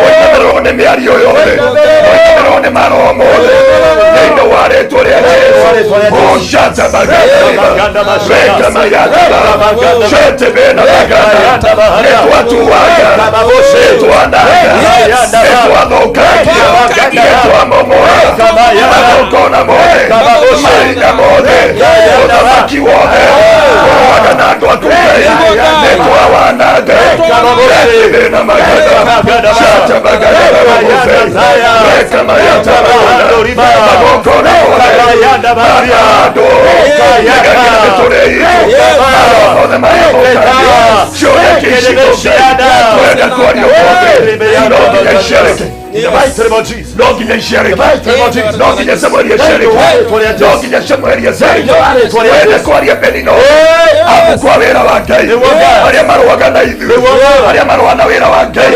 ũinamĩrĩrwo nĩ mĩario yothe, ũinamĩrĩrwo nĩ maroho mothe, thĩinĩ wa rĩtwa rĩa Jesu. Oshata baganda reka mayata shete bena baganda. Nĩtwatuaga, nĩtwanaga, nĩtwathũkangia, nĩtwamomora magongona mothe, mahinya mothe, ũthamaki wothe ũrũaga na andũ aku. Ngai, nĩtwawananga. Shete bena maganda shata baganda rabose reka mayata baganda magongona mothe marĩa andũ nĩgakinya mĩtũrĩre itũ, maroho mothe marĩa mokagia cioneki ici. Ngai, twenda kwaria ũmũthĩ, no nginya icereke, no nginya icereke, no nginya Samueli acereke, no nginya Samueli acereke. Twende kwaria Penina abu kwa wĩra wa Ngai, arĩa marũaga na ithuĩ, arĩa marũa na wĩra wa Ngai.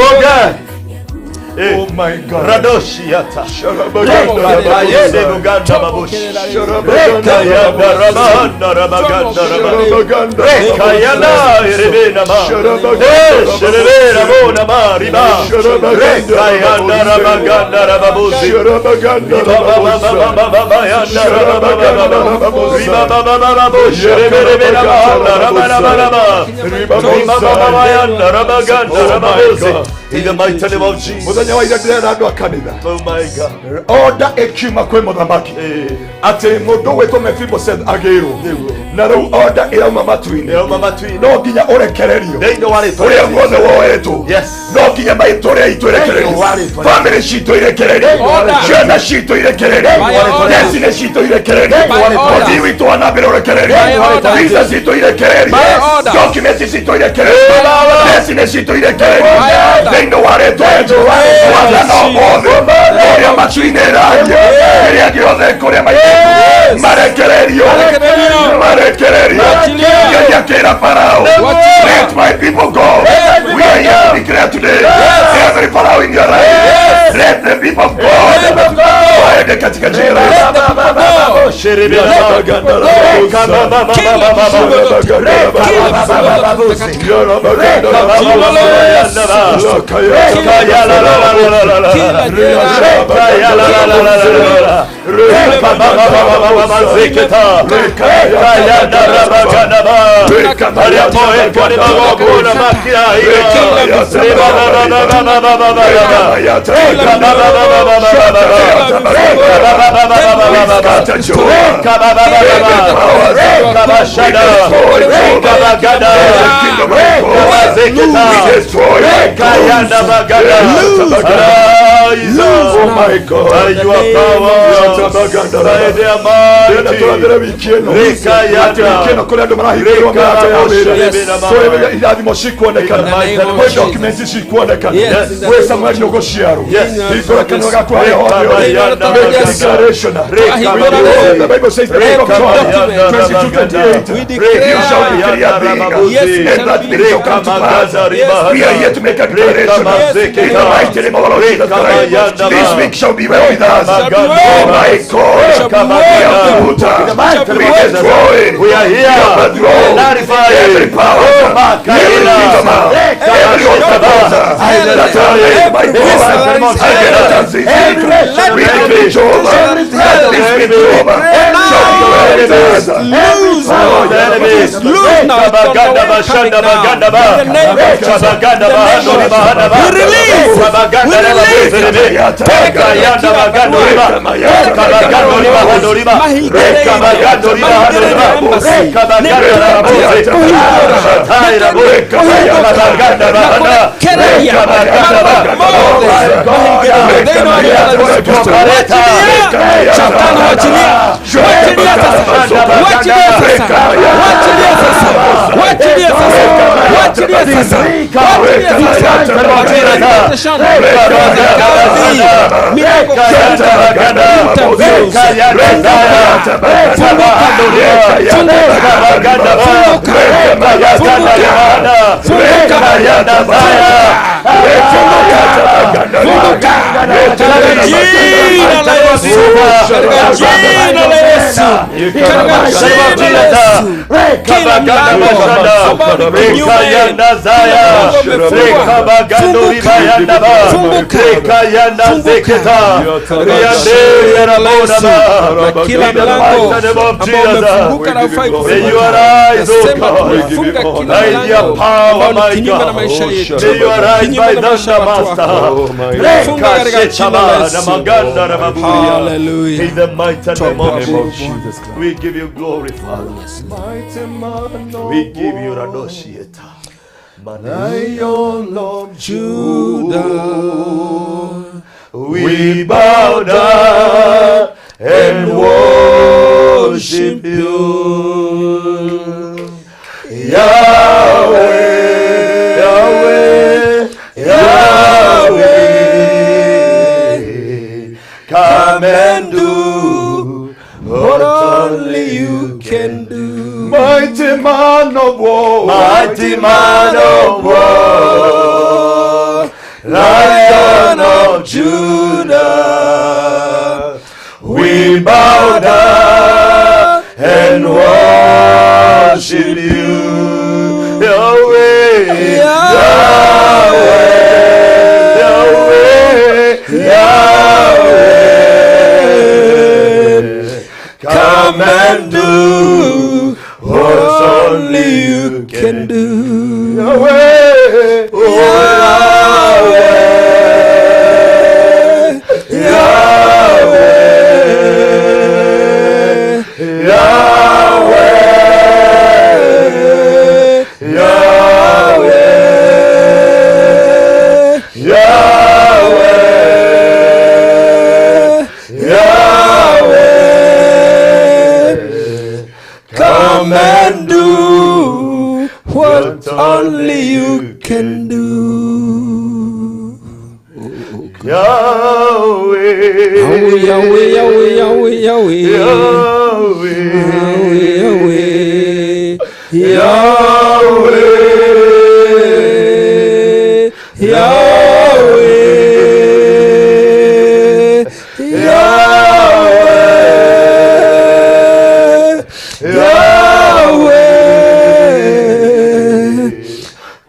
Oh my God. Radoshiata. Ayede Buganda babush. Rekayanda rabanda rabaganda rabaganda. Rekayana erebena ma. Sherebena bona ma riba. Rekayanda rabaganda rababuzi. Riba ba ba ba ba ba ba yanda rababa. Riba ba ba ba ba bo sherebena ma raba raba raba. Riba ba ba ba yanda rabaganda rababuzi. In the mighty name of Jesus. Mũthenya wa ira ndĩrera andũ a kanitha. Oh my God. Order ĩkiuma kwĩ mũthamaki atĩ mũndũ gwĩtwo Mephibosheth agĩrwo, na rĩu order ĩrauma matu-inĩ. Ĩrauma matu-inĩ. No nginya ũrekererio. Thĩinĩ wa rĩtwa ũrĩa rĩa guothe woetwo, Yes. no nginya maitũ rĩa itũ irekererio, Thĩinĩ wa rĩtwa rĩa famĩlĩ citũ irekererio, Order. ciana citũ irekererio, order. destiny citũ irekererio, By order. ũthii witũ wa na mbere ũrekererio, By order. visa citũ irekererio, By order. documents citũ irekererio, destiny citũ irekererio, By order. thĩinĩ wa rĩtwa rĩa Mwathani. Ũmũthĩ ũrĩa matu-inĩ ĩraria, ĩrĩa gĩothe kũrĩa maitũ marekererio, Marekererio. marekererio. Machilia. Ngai akĩra Farao, Wachilia. "Let my people go." We are here to declare today, every Pharaoh in your life, let the people go. Waende katika jina la Yesu. Reka ba ba ba ba ba ba. Reka ba ba ba ba ba. Reka ya la la la la la la. Reka ya la la la la la la. Reka ba ba ba ba ba ba zeketa. Reka ya da ra ba ga da ba. Aria po e ko ne ba go ko na ma kia ira. Reba ba ba ba ba ba ba ba ba ba. Reka ba ba ba ba ba ba ba ba. Reka ba ba ba ba ba ba ba ba. Reka ba ba ba ba ba. Reka ba shada. Reka ba gada. Reka ba zeketa. Reka ya da ba gada. Arise. Oh my God. By your power. By their mighty. Tũrathĩre wiki ĩno. Reka yada. Atĩ wiki ĩno kũrĩ andũ marahingĩrwo Reka mĩrango ya wĩra. Yes. Kũrĩ irathimo cikuonekana, Yes. kwĩ documents cikuonekana, Yes. gwĩ Samueli ũgũciarwo. Yes. Hingũra kanua gaku harĩa hothe ũrĩ. Reka Make yada. declaration. Reka The Bible says, the book of John Document. 22:28, We declare. you shall declare a thing, Yes, we and shall that be. thing shall come to pass. Yes. We are here to make a declaration. Yes. In the mighty name of our Lord Jesus Christ, this week shall be well with us. Shall be Oh well. my God. Shall be We well. uproot. mighty We name of Jesus. destroy. We are here. We overthrow. Nullify. Every power. Oh, Every Makaela. kingdom. Every altar that are laid by God against us this week. We decree Jehovah that this week, Jehovah, shall be well with us. Lose now. Lose now. It's on the way coming now. In the name of Jesus. In the name of Jesus. We release. We release. Shetani wachilia, wachilia sasa, wachilia sasa, wachilia sasa, wachilia sasa, Waachilie sasa. Waachilie sasa. Kwa jina la Yesu. Milango Katika jina la Yesu, katika jina la Yesu, katika jina la Yesu, kila mlango ambao ni kinyume, kila mlango umefungwa, funguka, funguka, katika jina la Yesu, na kila mlango ambao umefunguka na hufai kufunguka, nasema tunafunga kila mlango ambao ni kinyume na maisha yetu, kinyume na maisha ya watu wako, tunafunga katika jina la Yesu. Hallelujah. In the mighty name of Tuabudu Jesus. We give you glory, Father. We give you Radoshieta. Lion of Judah. We bow down and worship you. Yahweh, Yahweh, Yahweh. Come and do what only you can do. Mighty man of war, Mighty man of war, Lion of Judah, we bow down and worship you, Yahweh, Yahweh, Yahweh, Yahweh. Come and do what only you can do. Yahweh, Oh, Yahweh, Yahweh, Yahweh, Yahweh, Yahweh, Yahweh. Come and do what only you can do. Yahweh, Yahweh, Yahweh, Yahweh, Yahweh, Yahweh. Yahweh, Yahweh, Yahweh, Yahweh, Yahweh, Yahweh.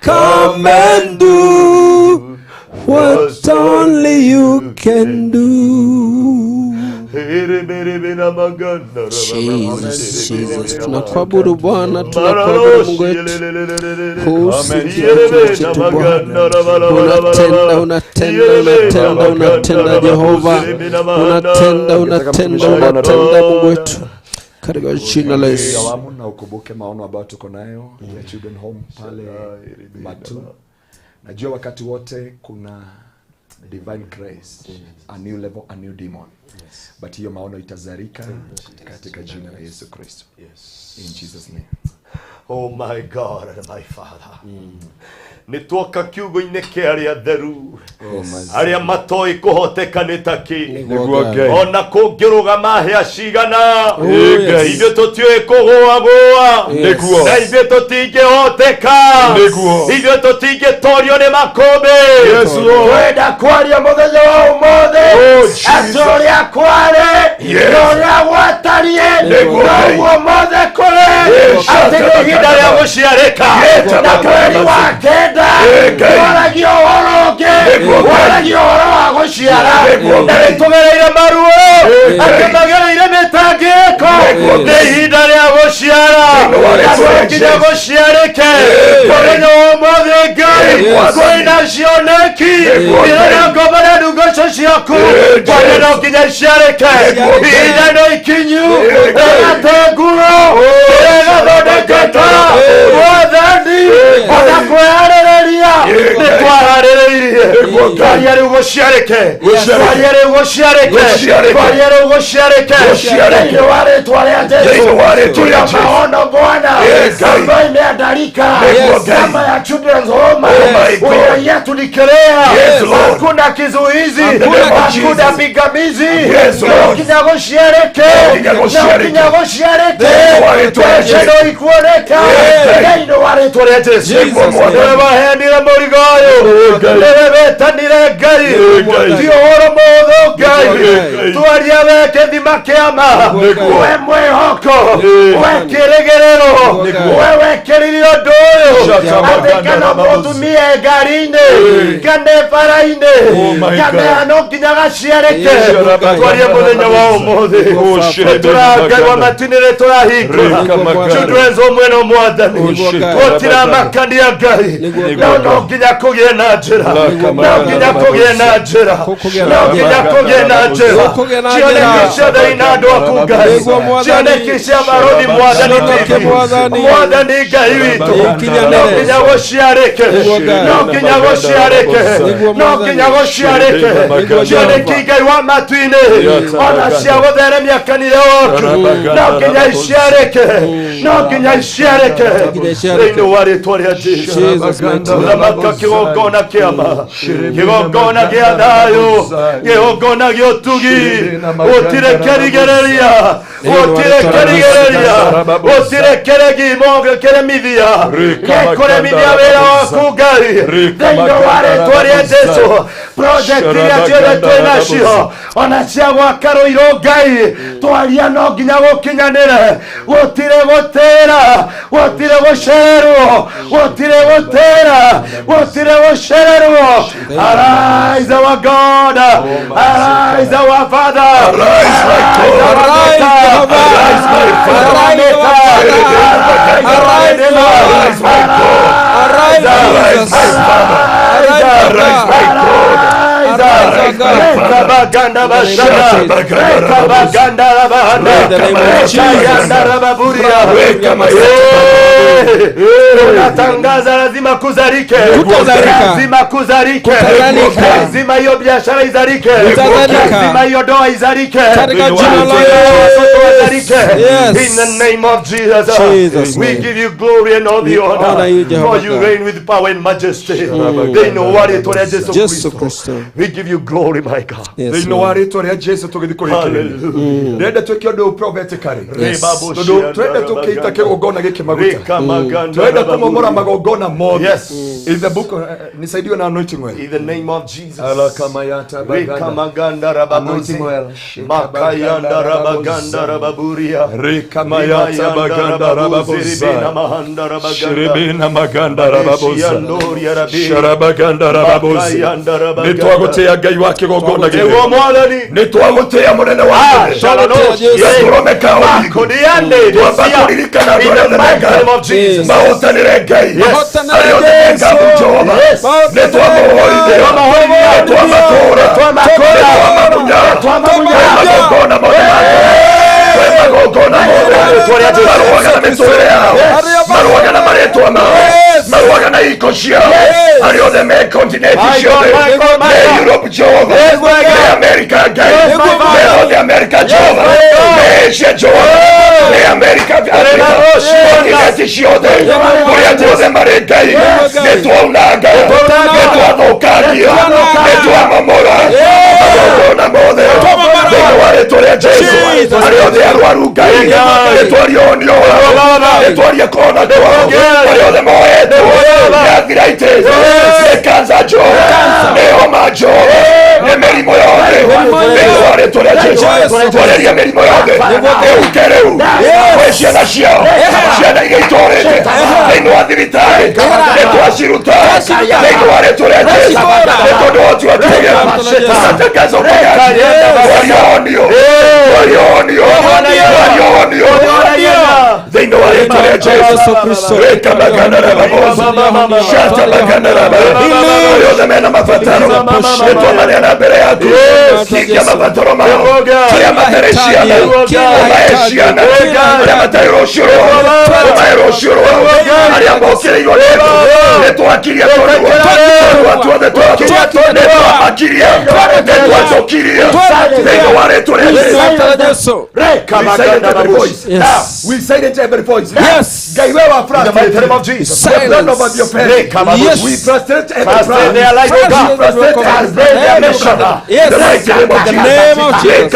Come and do what only you can do. Jesus, Jesus, tunakuabudu Bwana, tunakuabudu Mungu wetu. Huu si kitu chetu Bwana. Unatenda, unatenda, unatenda, unatenda Jehova, unatenda, unatenda, unatenda Mungu wetu, katika jina la Yesu. awamu na ukumbuke maono ambayo tuko nayo ya Children Home pale Matu. Najua wakati wote kuna divine grace, a new level, a new demon. But hiyo maono itazarika katika jina la Yesu Kristo. In Jesus name. Oh my God and my Father. Nĩ tuoka kiugo-inĩ kĩa arĩa atheru arĩa matoĩ kũhoteka nĩ ta kĩ Nĩguo Ngai. ona kũngĩrũgama hĩa cigana Oh, yes. ithuĩ tũtiũĩ kũgũagũa Nĩguo. na ithuĩ tũtingĩhoteka Nĩguo. ithuĩ tũtingĩtorio nĩ makũmbĩ Yes, Lord. twenda kwaria mũthenya wa ũmũthĩ Oh, Jesus. atĩ ũrĩa kwarĩ Yes. na ũrĩa gwatariĩ Nĩguo. noguo mothe kũrĩ Yes. atĩ nĩ ihinda rĩa gũciarĩka Yes. na mweri wa kenda Ngai. waragia ũhoro ũngĩ Nĩguo, Ngai. waragia ũhoro wa gũciara Nĩguo, na Ngai. nĩtũgereire maruo Ngai. atĩ magereire mĩtangĩko Nĩguo, nĩ Ngai. ihinda rĩa gũciara Nĩguo, na Ngai. nginya gũciarĩke Ngai. mũthenya wa ũmũthĩ Ngai Yes. kwĩna cioneki Nĩguo, irĩ Ngai. ngoma na ndungoco ciaku Ngai. kwani no nginya iciarĩke Nĩguo, Ngai. ihinda nĩ ikinyu Ngai. ĩgate nguo ĩgathondekeka mwathani ona kwĩharĩrĩria Ngai. nĩ twaharĩrĩirie Nĩguo, Nĩguo Ngai. Twaria rĩu gũciarĩke. Gũciarĩke. Twaria rĩu gũciarĩke. Gũciarĩke. Twaria rĩu gũciarĩke. Gũciarĩke. Thĩinĩ wa rĩtwa rĩa Jesu. Thĩinĩ wa rĩtwa rĩa Tuna Jesu. maono Bwana Eh, Ngai. ambayo imeandalika Nĩguo Ngai. kama ya children's home. Oh my God. We are here to declare. Yes, Lord. Hakuna kizuizi, the name of hakuna Jesus. pingamizi. Yes, Lord. No nginya gũciarĩke. No nginya No gũciarĩke. nginya gũciarĩke. Thĩinĩ wa rĩtwa rĩa Jesu. Mbeca no ikuoneka. Yes, Ngai. Thĩinĩ wa rĩtwa rĩa Jesu. Nĩguo Mwathani. Nĩwe waheanire mũrigo ũyũ. Ngai. Nĩwe wetanire Ngai. Ngai. Ti ũhoro mũhũthũ Ngai. Ngai. Twaria we kĩthima kĩa ma. Nĩguo. We mwĩhoko. Nĩ. We kĩrĩgĩrĩro. Nĩguo. We wekĩrire ũndũ ũyũ. Shata Atĩ kana maganda mũtumie ngari-inĩ kana bara-inĩ Oh my kana God. no nginya gaciarĩke. Yes. Twarie mũthenya wa ũmũthĩ. Oh, Nĩtũra- Ngai wa matu-inĩ nĩtũrahingũra. Rika maganda. Children's home ĩno Mwathani. Oh, shit. Gũtiramakania Ngai. Nĩguo No no nginya kũgĩe na njĩra. Rika No maganda. nginya kũgĩe na njĩra. Kũgĩe No na nginya kũgĩe na njĩra. Kũgĩe na Cioneki njĩra. ciothe ina andũ aku Ngai. Nĩguo Mwathani. Cioneki cia Barũthi Mwathani Cioneki TV. Mwathani. Mwathani Ngai witũ. Ikinyanĩre. No nginya gũciarĩke. Nĩguo Ngai. No nginya gũciarĩke. Nĩguo No Mwathani. nginya gũciarĩke. Nĩguo Cioneki Ngai wa matu-inĩ. Ona cia gũtheremia kanitha waku. No nginya iciarĩke. No nginya iciarĩke. Nginya iciarĩke. Thĩinĩ wa rĩtwa rĩa Jesu. Jesus mighty name. Thamaka kĩgongona kĩama kĩgongona gĩa thayũ kĩgongona gĩa ũtugi gũtirĩ kĩrigĩrĩria gũtirĩ kĩrigĩrĩria gũtirĩ kĩrĩgimo kĩremithia gĩkũremithia wĩra waku Ngai thĩinĩ wa rĩtwa rĩa Jesu project iria ciothe twĩ nacio ona cia gwaka rũirũ Ngai twaria no nginya gũkinyanĩre gũtirĩ gũtĩra gũtirĩ gũcererwo gũtirĩ gũtĩra gũtirĩ gũcererwo. Arise our God, arise our Father, Arise, my God. Arise, Jehovah. Arise, my Father. Arise, our Father. Arise, Lord. Arise, my God. Arise, Arise, Jesus. my Father. Arise, Arise, my God. Arise, our God. Rekabaganda bashanda, rekabaganda rabahanda, In the name of Jesus. rekayanda rababuria. Tunatangaza lazima kuzalike, Kutazalika. lazima kuzalike, Kutazalika. lazima hiyo biashara izalike, Kutazalika. lazima hiyo ndoa izalike, Katika jina la Lazima watoto wazalike. Yes. In the name of Jesus, Jesus we name. give you glory and all the We honor, honor you, Jehovah for you God. reign with power and majesty. They know what it was, Jesus Jesu Christ. Kristo. We give you glory, my God. Yes, Thĩinĩ wa Lord. rĩtwa rĩa Jesu tũgĩthiĩ kũrĩkĩrĩria. Hallelujah. Ndĩrenda twĩke ũndũ ũyũ prophetically. Yes. Tondũ twende tũkĩita kĩgongona gĩkĩ maguta. Twende kũmomora magongona mothe. Yes. In the book, nisaidiwe na anointing oil. In the name of Jesus. Alakamayata baganda. Rekamaganda rababuzi. Anointing oil. Makayanda rabaganda rababuria. Rekamayata baganda rababuza. Ribina mahanda rabaganda. Shiribina maganda rababuza. Shiandoria rabi. Sharabaganda rababuza. Makayanda rabaganda. Nĩ twagũtĩĩa Ngai wa kĩgongona Nĩguo gĩtheru. Mwathani. Nĩ twagũtĩĩa mũnene wa tene. Shalom. Yatũromeka ũthingu. Kodiande. Twamba kũririkana andũ In arĩa the othe mighty menga name of Jesus. mahotanĩre Ngai. Mahotanĩre Arĩa othe Jesu. menga Jehova. Yes. Nĩ twamũhoithia. Nĩ twamatũũra. Twamatũũra. Nĩ twamamunya. Twamamunya. Kwĩ magongona mothe kwĩ magongona mothe marũaga na mĩtũrĩre yao marũaga na marĩtwa mao marũaga na iko ciao arĩa othe me kontinenti My God, ciothe my God, my me God. Europe Jehova Yes, my me God. America Ngai Yes, my me Father. othe America Jehova my God. me Asia Jehova me America Africa kontinenti ciothe kũrĩa guothe marĩ Ngai nĩ twaunanga nĩ twathũkangia nĩ twamomora magongona mothe thĩinĩ wa rĩtwa rĩa Jesu arĩa othe arwaru Ngai nĩ twaria onio wao nĩ twaria kona kwao arĩa othe moetwo nĩ arthritis nĩ cancer Jehova nĩ homa Jehova nĩ mĩrimũ yothe thĩinĩ wa rĩtwa rĩa Jesu twarĩria mĩrimũ yothe ĩhuke rĩu kwĩ ciana ciao ciana iria itũrĩte thĩinĩ wa thibitarĩ nĩ twaciruta thĩinĩ wa rĩtwa rĩa Jesu nĩ tondũ wa ũtua tuge tunatangaza uponyaji twarionio twarionio twarionio thĩinĩ wa rĩtwa rĩa Jesu Yesu Kristo. rĩka magana rababoza shata magana raba arĩa othe mena mabataro nĩ twamaneana mbere yaku hingia mabataro mao arĩa matarĩ ciana ũmahe ciana arĩa matarĩ rũciũ rwao ũmahe rũciũ rwao arĩa mokĩrĩirwo nĩ thũ nĩ twakiria tũnua tũnua tuothe twaku nĩ twamakirie, nĩtwacokirie thĩinĩ wa rĩtwa rĩa Jesu. We silence every voice. Yes. We silence every voice. Yes. Ngai we wa In the mighty name of Jesus. The plan of your family. Yes. We frustrate every Frustrate plan. their life, oh God. We frustrate every Their mission. Yes. In the mighty name of In the Jesus. name of Jesus.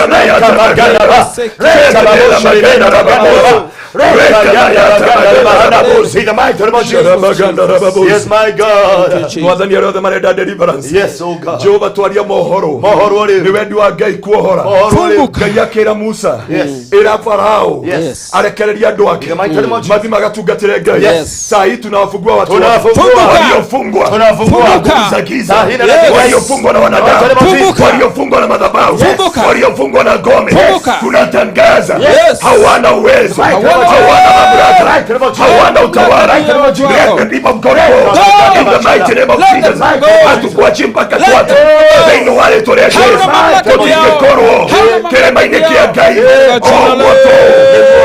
In the mighty name of Jesus. Yes, my God. Mwathani arĩa othe marenda deliverance. Yes, oh God. Jehova twaria mohoro. Mohoro rĩu. Nĩ wendi wa Ngai kuohora. Mohoro rĩu. Ngai akĩra Musa. Yes. Ĩra Farao. Yes. Arekererie andũ ake. In the mighty name of Jesus. Mathi magatungatĩre Ngai. Yes. Saa hii tunawafungua watu Tunawafungua. waliofungwa. Tunawafungua. Na nguvu za giza. Saa hii na Yes. Waliofungwa na wanadamu. Funguka. Waliofungwa na madhabahu. Funguka. Waliofungwa na ngome. Funguka. Tunatangaza. Yes. Hawana uwezo. Hawana Hawana mamlaka. Hawana utawala. Yes. Let the people of God go. Go. In the mighty name of Let Jesus. them go. Hatukuachi mpaka Let tuwate. them go. Thĩinĩ wa rĩtwa rĩa Jesu. Hauna mamlaka Tũtingĩkorwo Hauna kĩrĩma-inĩ mamlaka kĩa Ngai. Yes. O moto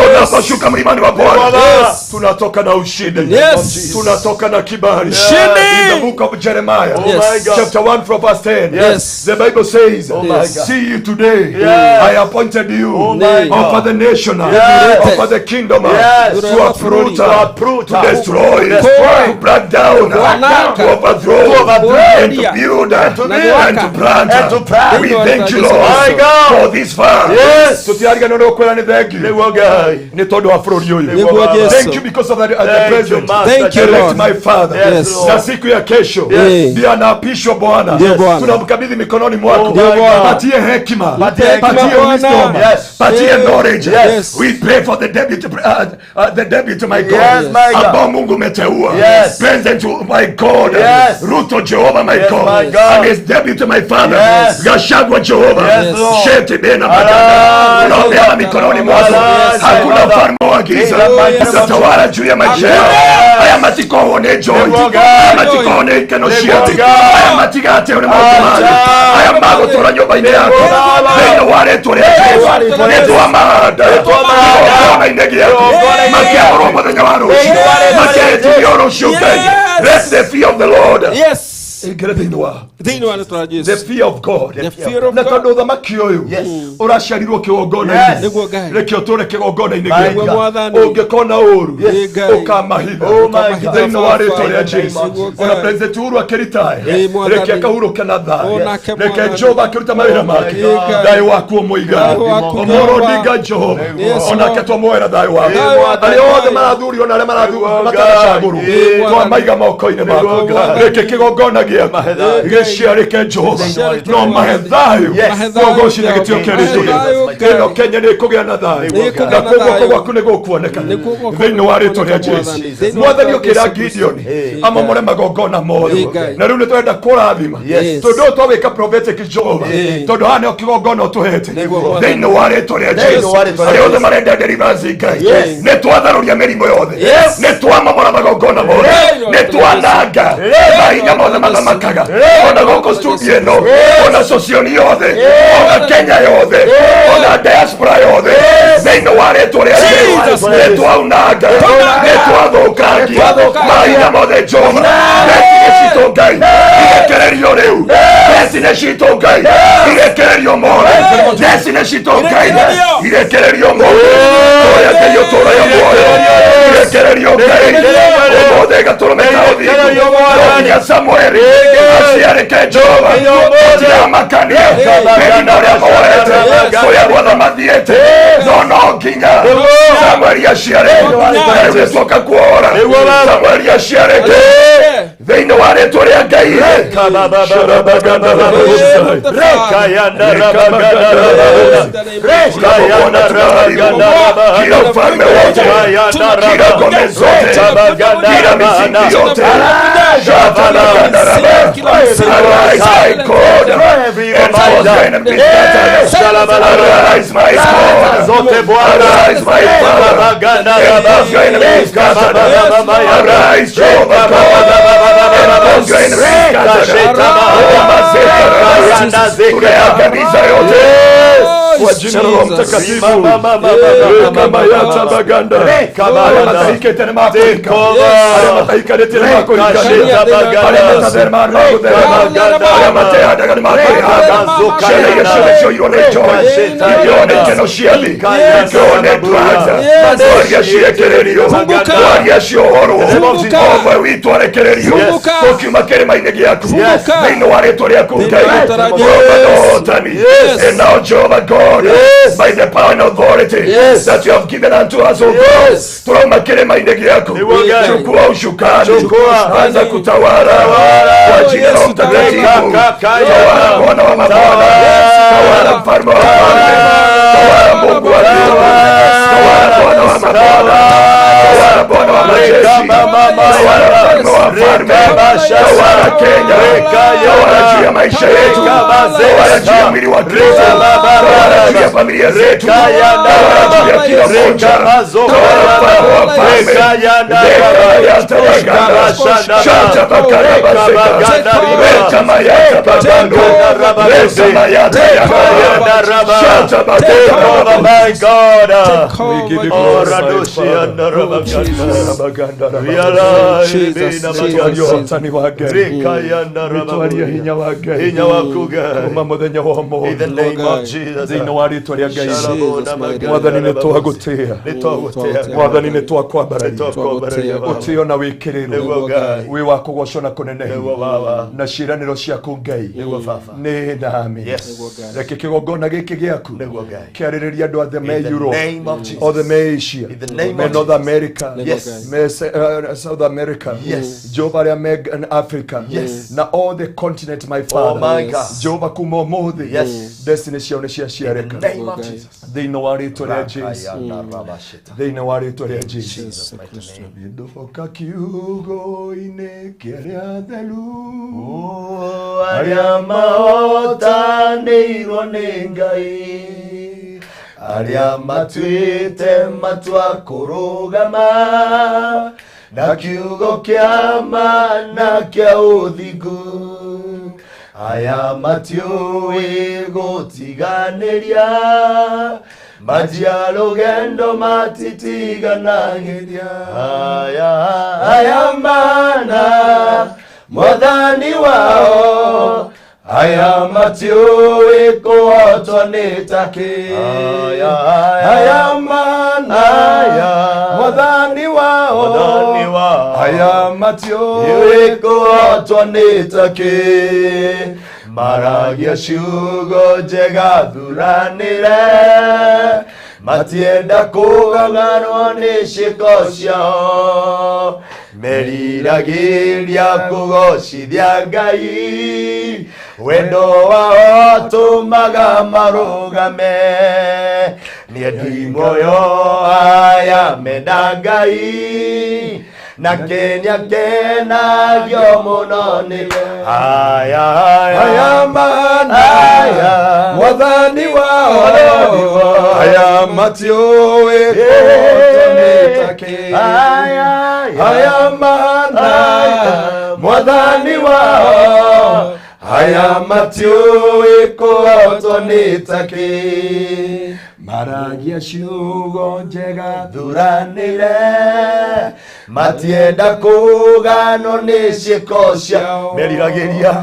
unaposhuka mlimani wa Bwana. Yes. Tunatoka na ushindi. Yes. Tunatoka na kibali. Ushindi. In the book of Jeremiah. Yes. my God. Chapter 1 from verse 10. Yes. The Bible says, my God. See you today. Yes. I appointed you Oh my God. over the nation, Yes. over the kingdom, Yes. to uproot, To uproot, to destroy, to destroy, to break down, Kuananga. to overthrow, To overthrow. and to build, and to build. plant. And to plant. We thank you, Lord, My God. for this far. Yes. Tũtiariganĩrwo nĩ gũkwĩra nĩ thengiũ Nĩguo Ngai. nĩ tondũ wa bũrũri ũyũ. Nĩguo Jesu. Thank you because of the Thank you, president. Master. Thank you, Elect Lord. my father. Yes, Lord. Na siku ya kesho Yes. ndiye anaapishwa Bwana. Ndiyo Bwana. Tunamkabidhi mikononi mwako. Ndiyo Bwana. Patie hekima. Patie hekima Patie Bwana. wisdom. Yes. Patie Yes. knowledge. Yes. We pray for the deputy, the deputy my God. Yes, my God. Ambao Mungu umeteua. Yes. President my God. Yes. Ruto Jehovah my Yes, God. my God. And his deputy my father. Yes. Gachagua Jehovah. Yes, Lord. Sheti bena maganda. Arise, Tunapeana mikononi mwako. Arise, Hakuna Father. ufalme wa giza Yes. utatawala juu ya maisha yao. Aya matikorwo nĩ joy. Nĩguo Ngai. Aya matikorwo nĩ ikeno Nĩguo ciake. Ngai. Aya matigateo nĩ maũndũ mangĩ. Acha. Aya magũtũra nyũmba-inĩ yaku. Baba. Thĩinĩ wa rĩtwa rĩa Jesu. wa rĩtwa rĩa Nĩ twamahanda. Nĩtwamahanda. Kĩgongona-inĩ gĩaku. Kĩgongona-inĩ Makĩamũrwo mũthenya wa rũciũ. Thĩinĩ wa rĩtwa rĩa Makĩhĩtithio rũciũ Ngai. Yes. Let the fear of the Lord Yes. ĩingĩre thĩinĩ wa Thĩinĩ wa rĩtwa rĩa the Jesu. fear of God. The fear of Na God. tondũ ũthamaki ũyũ ũraciarirwo kĩgongona-inĩ Yes. Nĩguo Ngai. reke ũtũre kĩgongona-inĩ My gĩaku. Nĩguo Mwathani. ũngĩkona ũru Yes. Ngai. ũkamahitha Oh my God. thĩinĩ wa rĩtwa rĩa Jesu Nĩguo Ngai. ona President Uhuru akĩritaya Ĩĩ, Mwathani. reke akahurũke na thayũ O nake reke Mwathani. Jehova akĩruta mawĩra make Ngai. thayũ waku ũmũigane Thayũ waku Omoro Jehova. Odinga Jehova Yes, onake Lord. twamuoera thayũ waku Thayũ waku arĩa othe Ngai. marathurio na arĩa Nĩguo mataracagũrwo Ngai. Ĩĩ, twamaiga moko-inĩ maku Nĩguo Ngai. reke kĩgongona gĩaku gĩciarĩke Jehova Gĩciarĩke no mahe thayũ Yes. Mahe thayũ, kwogoci na gĩtĩo kĩa Mahe rĩtwa thayũ, rĩaku. Ĩno Ngai. Kenya nĩ ĩkũgĩa na thayũ Nĩĩkũgĩa na na kũguo thayũ. gwaku nĩ gũkuoneka Nĩkuo guoko thĩinĩ wa rĩtwa rĩa kuoneka, Jesu Mwathani. Thĩinĩ wa mwathani rĩtwa rĩa ũkĩra Jesu Kristo. Gideoni amomore magongona mothe Ĩĩ, Ngai. na rĩu nĩ tũrenda kũrathima Yes. tondũ ũyũ twawĩka prophetic Jehova tondũ haha nĩho kĩgongona ũtũhete Nĩguo. thĩinĩ wa rĩtwa rĩa Jesu wa rĩtwa rĩa arĩa othe Jesu. marenda deliverance Ngai Yes. nĩ twatharũria mĩrimũ yothe Yes. nĩ twamomora magongona mothe Yes. nĩ twananga mahinya mothe mathamakaga ona gũkũ studio ĩno ona socioni yothe ona Kenya yothe ona diaspora yothe thĩinĩ wa rĩtwa rĩa Jesu Jesus. nĩ twaunanga nĩ twathũkangia mahinya mothe Jehova ndeci nĩ citũ Ngai irekererio rĩu ndeci nĩ citũ Ngai irekererio mothe ndeci nĩ citũ Ngai irekererio mothe tũrĩa Ngai ũtũũraga muoyo irekererio Ngai ũmũthĩ gatũrũme ka ũthingu no nginya Samueli aciarĩke Jehova gũtiramakania Penina ũrĩa moete kũrĩa guothe mathiĩte no no nginya Samueli aciarĩke na rĩu nĩtuoka kuohora Samueli aciarĩke thĩinĩ wa rĩtwa rĩa Ngai kila ufalme wote kila ngome zote kila misingi yote Arise, my God, and cause your enemies scattered. Arise, my God, Zote Bwana. arise, my Father, and cause your enemies scattered. Arise, Jehovah God, and cause your enemies scattered. Tunayaangamiza yote Kwa jina la Roho Mtakatifu. Rekamayata baganda. Arĩa matahikĩte nĩ makũhika. Arĩa matahikanĩtie nĩ makũhikania. Arĩa matatheremaga nĩ makũtherema. Arĩa matehandaga nĩ makwĩhanda. Ciana iria ciothe cioirwo nĩ njohi, ikĩoywo nĩ ikeno cia thĩ, ikĩoywo nĩ drugs, twaria cirekererio, twaria ciohorwo, ũmwe witũ arekererio, tũkiuma kĩrĩma-inĩ gĩaku, thĩinĩ wa rĩtwa rĩaku Ngai, Jehova na ũhotani. And now Jehovah God, by the power and authority that you have given unto us, O God, turauma kĩrĩma-inĩ gĩaku, chukua ushukani, anza kutawala kwa jina la Mtakatifu, tawala Bwana wa mabwana, tawala mfalme wa wafalme, tawala Mungu wa mbingu, tawala Bwana wa mabwana, tawala Bwana wa majeshi, tawala mfalme wa wafalme, tawala Kenya, tawala juu ya maisha yetu, tawala juu ya mwili wa Kristo, tawala juu ya familia zetu, tawala juu ya kila mmoja, tawala mfalme wa wafalme, My God. We give you glory, my Father. Nĩtwaria ũhotani wa Ngai, nĩtwaria hinya wa Ngai Hinya waku Ngai. kuma mũthenya wa In the ũmũthĩ name of Jesus. thĩinĩ wa rĩtwa rĩa Ngai Mwathani nĩ twagũtĩĩa, Mwathani nĩ twakwambararia, ũtĩo na wĩkĩrĩrwo Nĩguo Ngai. wĩ wa kũgocwo na kũnenehio Nĩguo Baba. na ciĩranĩro ciaku Ngai Nĩguo Baba. nĩ nami. Yes. Reke kĩgongona gĩkĩ gĩaku Nĩguo Ngai. kĩarĩrĩria andũ othe me In the Europe, name of Jesus. othe me Asia, In the name me of North Jesus. America, Yes. me South America, Yes. Jehova arĩa me Africa, Yes. na all the continent, my Oh Father. my God. Jehova kuma ũmũthĩ Yes. destiny ciao nĩ ciaciarĩka In the name of Jesus. thĩinĩ wa rĩtwa rĩa Jesu, thĩinĩ wa rĩtwa rĩa Jesu. Jesus mighty name. Ndoka kiugo-inĩ kĩrĩa theru Arĩa mahotanĩirwo nĩ Ngai, arĩa matuĩte matua kũrũgama na kiugo kĩa ma na kĩa ũthingu, aya matiũĩ gũtiganĩria, manjia rũgendo matitiganagĩria, aya aya mana mwathani wao, aya matiũĩ kũhotwo nĩ takĩ, aya mana mwathani wao, aya matiũĩ Iwe kũhotwo nĩ takĩ, maragia ciugo njega thuranĩre, matienda kũganganwo nĩ ciĩko ciao, meriragĩria kũgocithia Ngai, wendo wao tũmaga marũgame, nĩendi muoyo aya menda Ngai, na kenia kenagio mũno nĩ aya aya mana Aya. mwathani wao Mwathani wao. aya matiũĩ kũhotwo nĩ takĩ aya aya mana mwathani wao aya matiũĩ kũhotwo nĩ takĩ maragia ciugo njega thuranĩre matienda kũganwo nĩ ciĩko ciao meriragĩria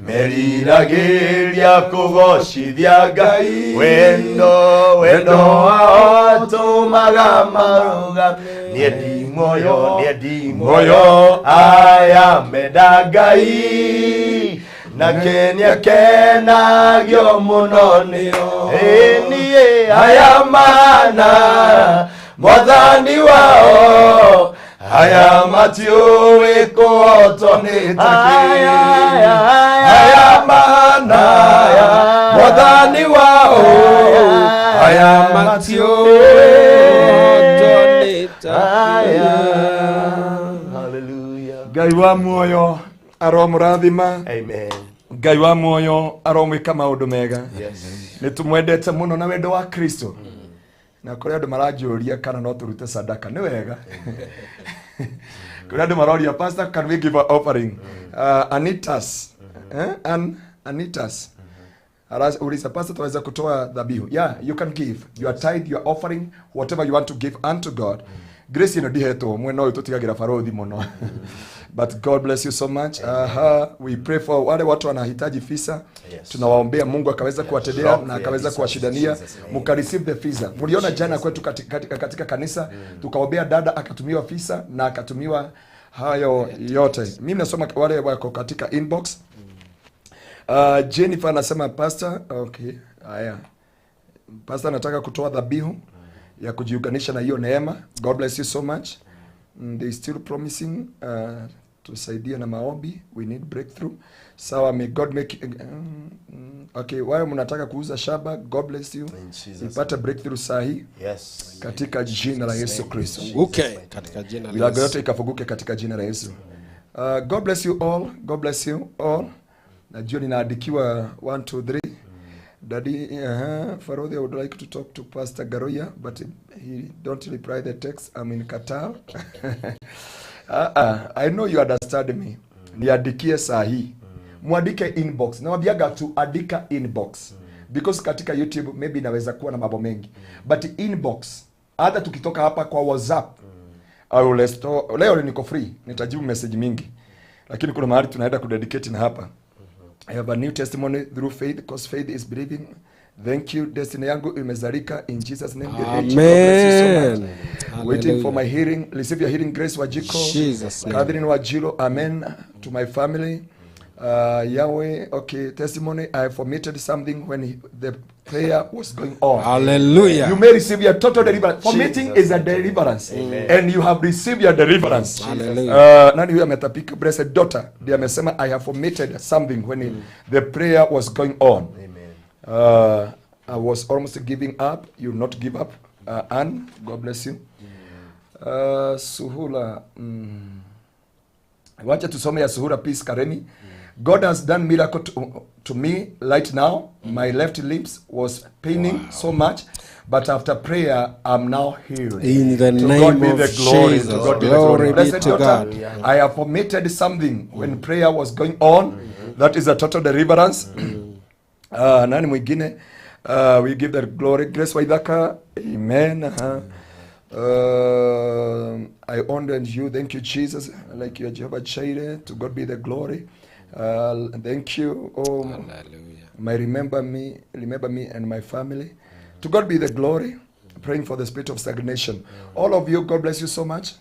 meriragĩria kũgocithia Ngai wendo wendo wao tũmaga marũga niĩ ndi muoyo niĩ ndi muoyo aya menda Ngai na kenia kenagio mũno nĩo ĩ niĩ aya mana mwathani wao aya matiũĩ kũhotwo nĩ takĩ aya mana mwathani wao aya matiũĩ Hallelujah. Ngai wa muoyo aromũrathima Amen. Ngai wa muoyo aromwĩka maũndũ mega. Yes. Nĩ tũmwendete mũno na wendo wa Kristo, na kũrĩ andũ maranjũria kana no tũrute sadaka. Nĩ wega, kũrĩ andũ maroria, "Pastor, can we give an offering?" Anitas, eh? Anitas. Uliza pastor, tunaweza kutoa dhabihu? Yeah, you can give your tithe, your offering, whatever you want to give unto God. Grace ino ndihetwo mwena ũyũ tũtigagĩra barothi mũno, but God bless you so much. Aha, we pray for wale watu wanahitaji visa. Tunawaombea Mungu akaweza kuwatendea Drop na their akaweza visas in kuwashindania, Jesus' name. mka receive the visa. Mliona jana kwetu katika kanisa tukaombea dada akatumiwa visa na akatumiwa hayo yote. Mimi nasoma wale wako katika inbox. Jennifer anasema, pastor, okay, haya. Pastor anataka kutoa dhabihu ya kujiunganisha na hiyo neema. God bless you so much. They still promising tusaidie na maombi. We need breakthrough. Sawa, may God make okay, wale mnataka kuuza shamba, God bless you. In Jesus' Ipate breakthrough sahi katika jina la Yesu Kristo. Funguke katika jina la Milango Yesu. yote ikafunguke katika jina la Yesu. God bless you all. God bless you all. Najua ninaandikiwa 1 2 3. Daddy, Farodhi, I would like to talk to Pastor Garoya, but he don't reply the text. I'm in Qatar. I know you understand me. Niandikie saa hii. Mwandike inbox. Nawambiaga tu andika inbox. Because katika YouTube maybe inaweza kuwa na mambo mengi. But inbox, hata tukitoka hapa kwa WhatsApp, I will restore. Leo niko free, nitajibu message mingi. Lakini kuna mahali tunaenda kudedicate na hapa. I have a new testimony through faith, because faith is believing. Thank you. Destiny yangu imezalika in Jesus' name. God bless you so much. Amen. Waiting for my healing. Receive your healing grace, Wajiko. Jesus' name. Catherine Wajilo. Amen. To my family. Yahweh, okay, testimony. I vomited something when the prayer was going on. Hallelujah. You may receive your total deliverance. Vomiting Jesus. is a deliverance. And you have received your deliverance. Hallelujah. Nani huyu ametapika? Blessed daughter ndiye amesema, "I have vomited something when the prayer was going on." Amen. I was almost giving up. You not give up. Ann, God bless you. Suhula. Wacha tusome ya Suhura Peace Karemi. God has done miracle to me right now. My left lips was paining so much, but after prayer, I'm now healed. In the To name God be of the glory. Jesus. To God be the Glory glory. be Blessed to daughter, God. I have vomited something when prayer was going on. That is a total deliverance. Nani mwingine? We give the glory. Grace Waithaka. Amen. I honor you. Thank you, Jesus. Like your Jehovah Jireh. To God be the glory. Thank you. Oh, Hallelujah. may remember me and my family. To God be the glory. Praying for the spirit of stagnation. All of you, God bless you so much.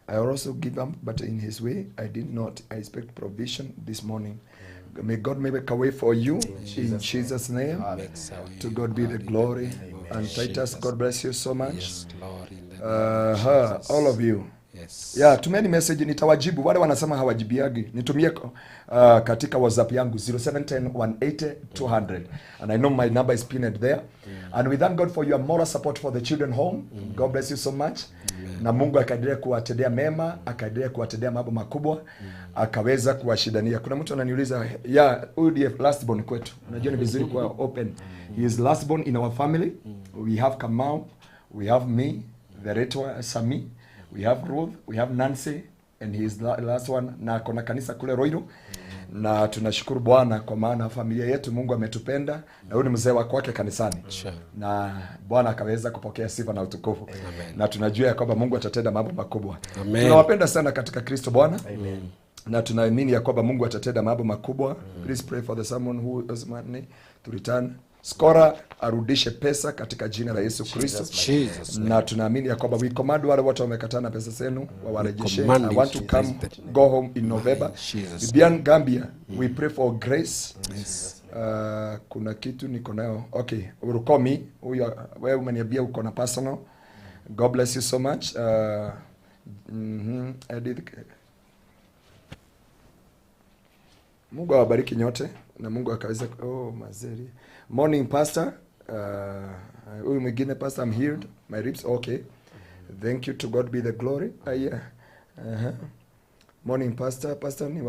I also give up, but in His way, I did not. I expect provision this morning. May God make a way for you in Jesus' name. Makes a way. To God be the glory. And Titus, Jesus. God bless you so much. Yes, Lord, in the name of Jesus. All of you. Yes. Yeah, tumeni message, nitawajibu. Wale wanasema hawajibiagi, nitumie katika WhatsApp yangu 0710 180 200, and I know my number is pinned there. And we thank God for your moral support for the children home. God bless you so much. Na Mungu akaendelea kuwatendea mema, akaendelea kuwatendea mambo makubwa, akaweza kuwashindania. Kuna mtu ananiuliza, yeah, huyu ndiye last born kwetu. Unajua ni vizuri kuwa open. He is last born in our family. We have Kamau, we have me, the Retwa Sami, we have Ruth, we have Nancy, and he is the last one, na kona kanisa kule Roiro. Na tunashukuru Bwana kwa maana familia yetu Mungu ametupenda, na huyu ni mzee wa kwake kanisani. Sure. Na Bwana akaweza kupokea sifa na utukufu. Na tunajua ya kwamba Mungu atatenda mambo makubwa. Amen. Tunawapenda sana katika Kristo Bwana. Amen. Na tunaamini ya kwamba Mungu atatenda mambo makubwa. Please pray for the someone who has money to return. Skora arudishe pesa katika jina la Yesu Kristo. Jesus. Na tunaamini ya kwamba we command wale wote wamekataa na pesa zenu wawarejeshe. Command I want to in come Jesus' name. go home in November. Jesus. Bibian Gambia, we pray for grace. Kuna kitu niko nayo. Okay, urukomi huyo, wewe umeniambia uko na personal. God bless you so much. Edith, Mungu awabariki nyote na Mungu akaweza. Oh, mazeri. Morning, pastor. Huyu mwingine, pastor, I'm healed. My ribs okay. Thank you, to God be the glory. Yeah. Morning, pastor. Pastor ni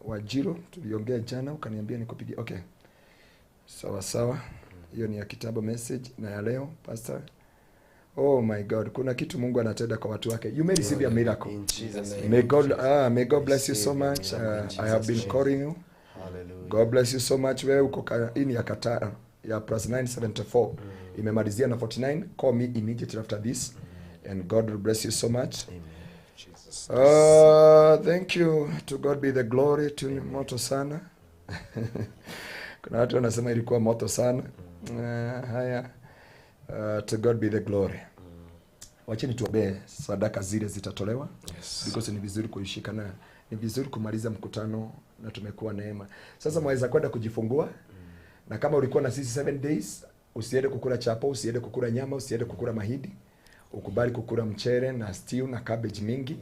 Wajiro, tuliongea jana ukaniambia nikupigie. Okay. Sawa sawa. Hiyo ni ya kitabu message na ya leo, pastor. Oh my God, kuna kitu Mungu anatenda kwa watu wake. You may receive a miracle. In Jesus' name. May God bless you so much. In I have been Jesus' calling you. Hallelujah. God bless you so much. Wewe uko hii ni ya Qatar ya plus 974 imemalizia na 49. Call me immediately after this and God will bless you so much. Amen. Thank you. To God be the glory. Tu ni moto sana. Kuna watu wanasema ilikuwa moto sana. Haya. To God be the glory. Wacheni tuombee sadaka zile zitatolewa. Yes. Because ni vizuri kuishika na ni vizuri kumaliza mkutano na tumekuwa neema. Sasa mwaweza kwenda kujifungua. Na kama ulikuwa na sisi 7 days, usiende kukula chapo, usiende kukula nyama, usiende kukula mahindi. Ukubali kukula mchere na stew na cabbage mingi.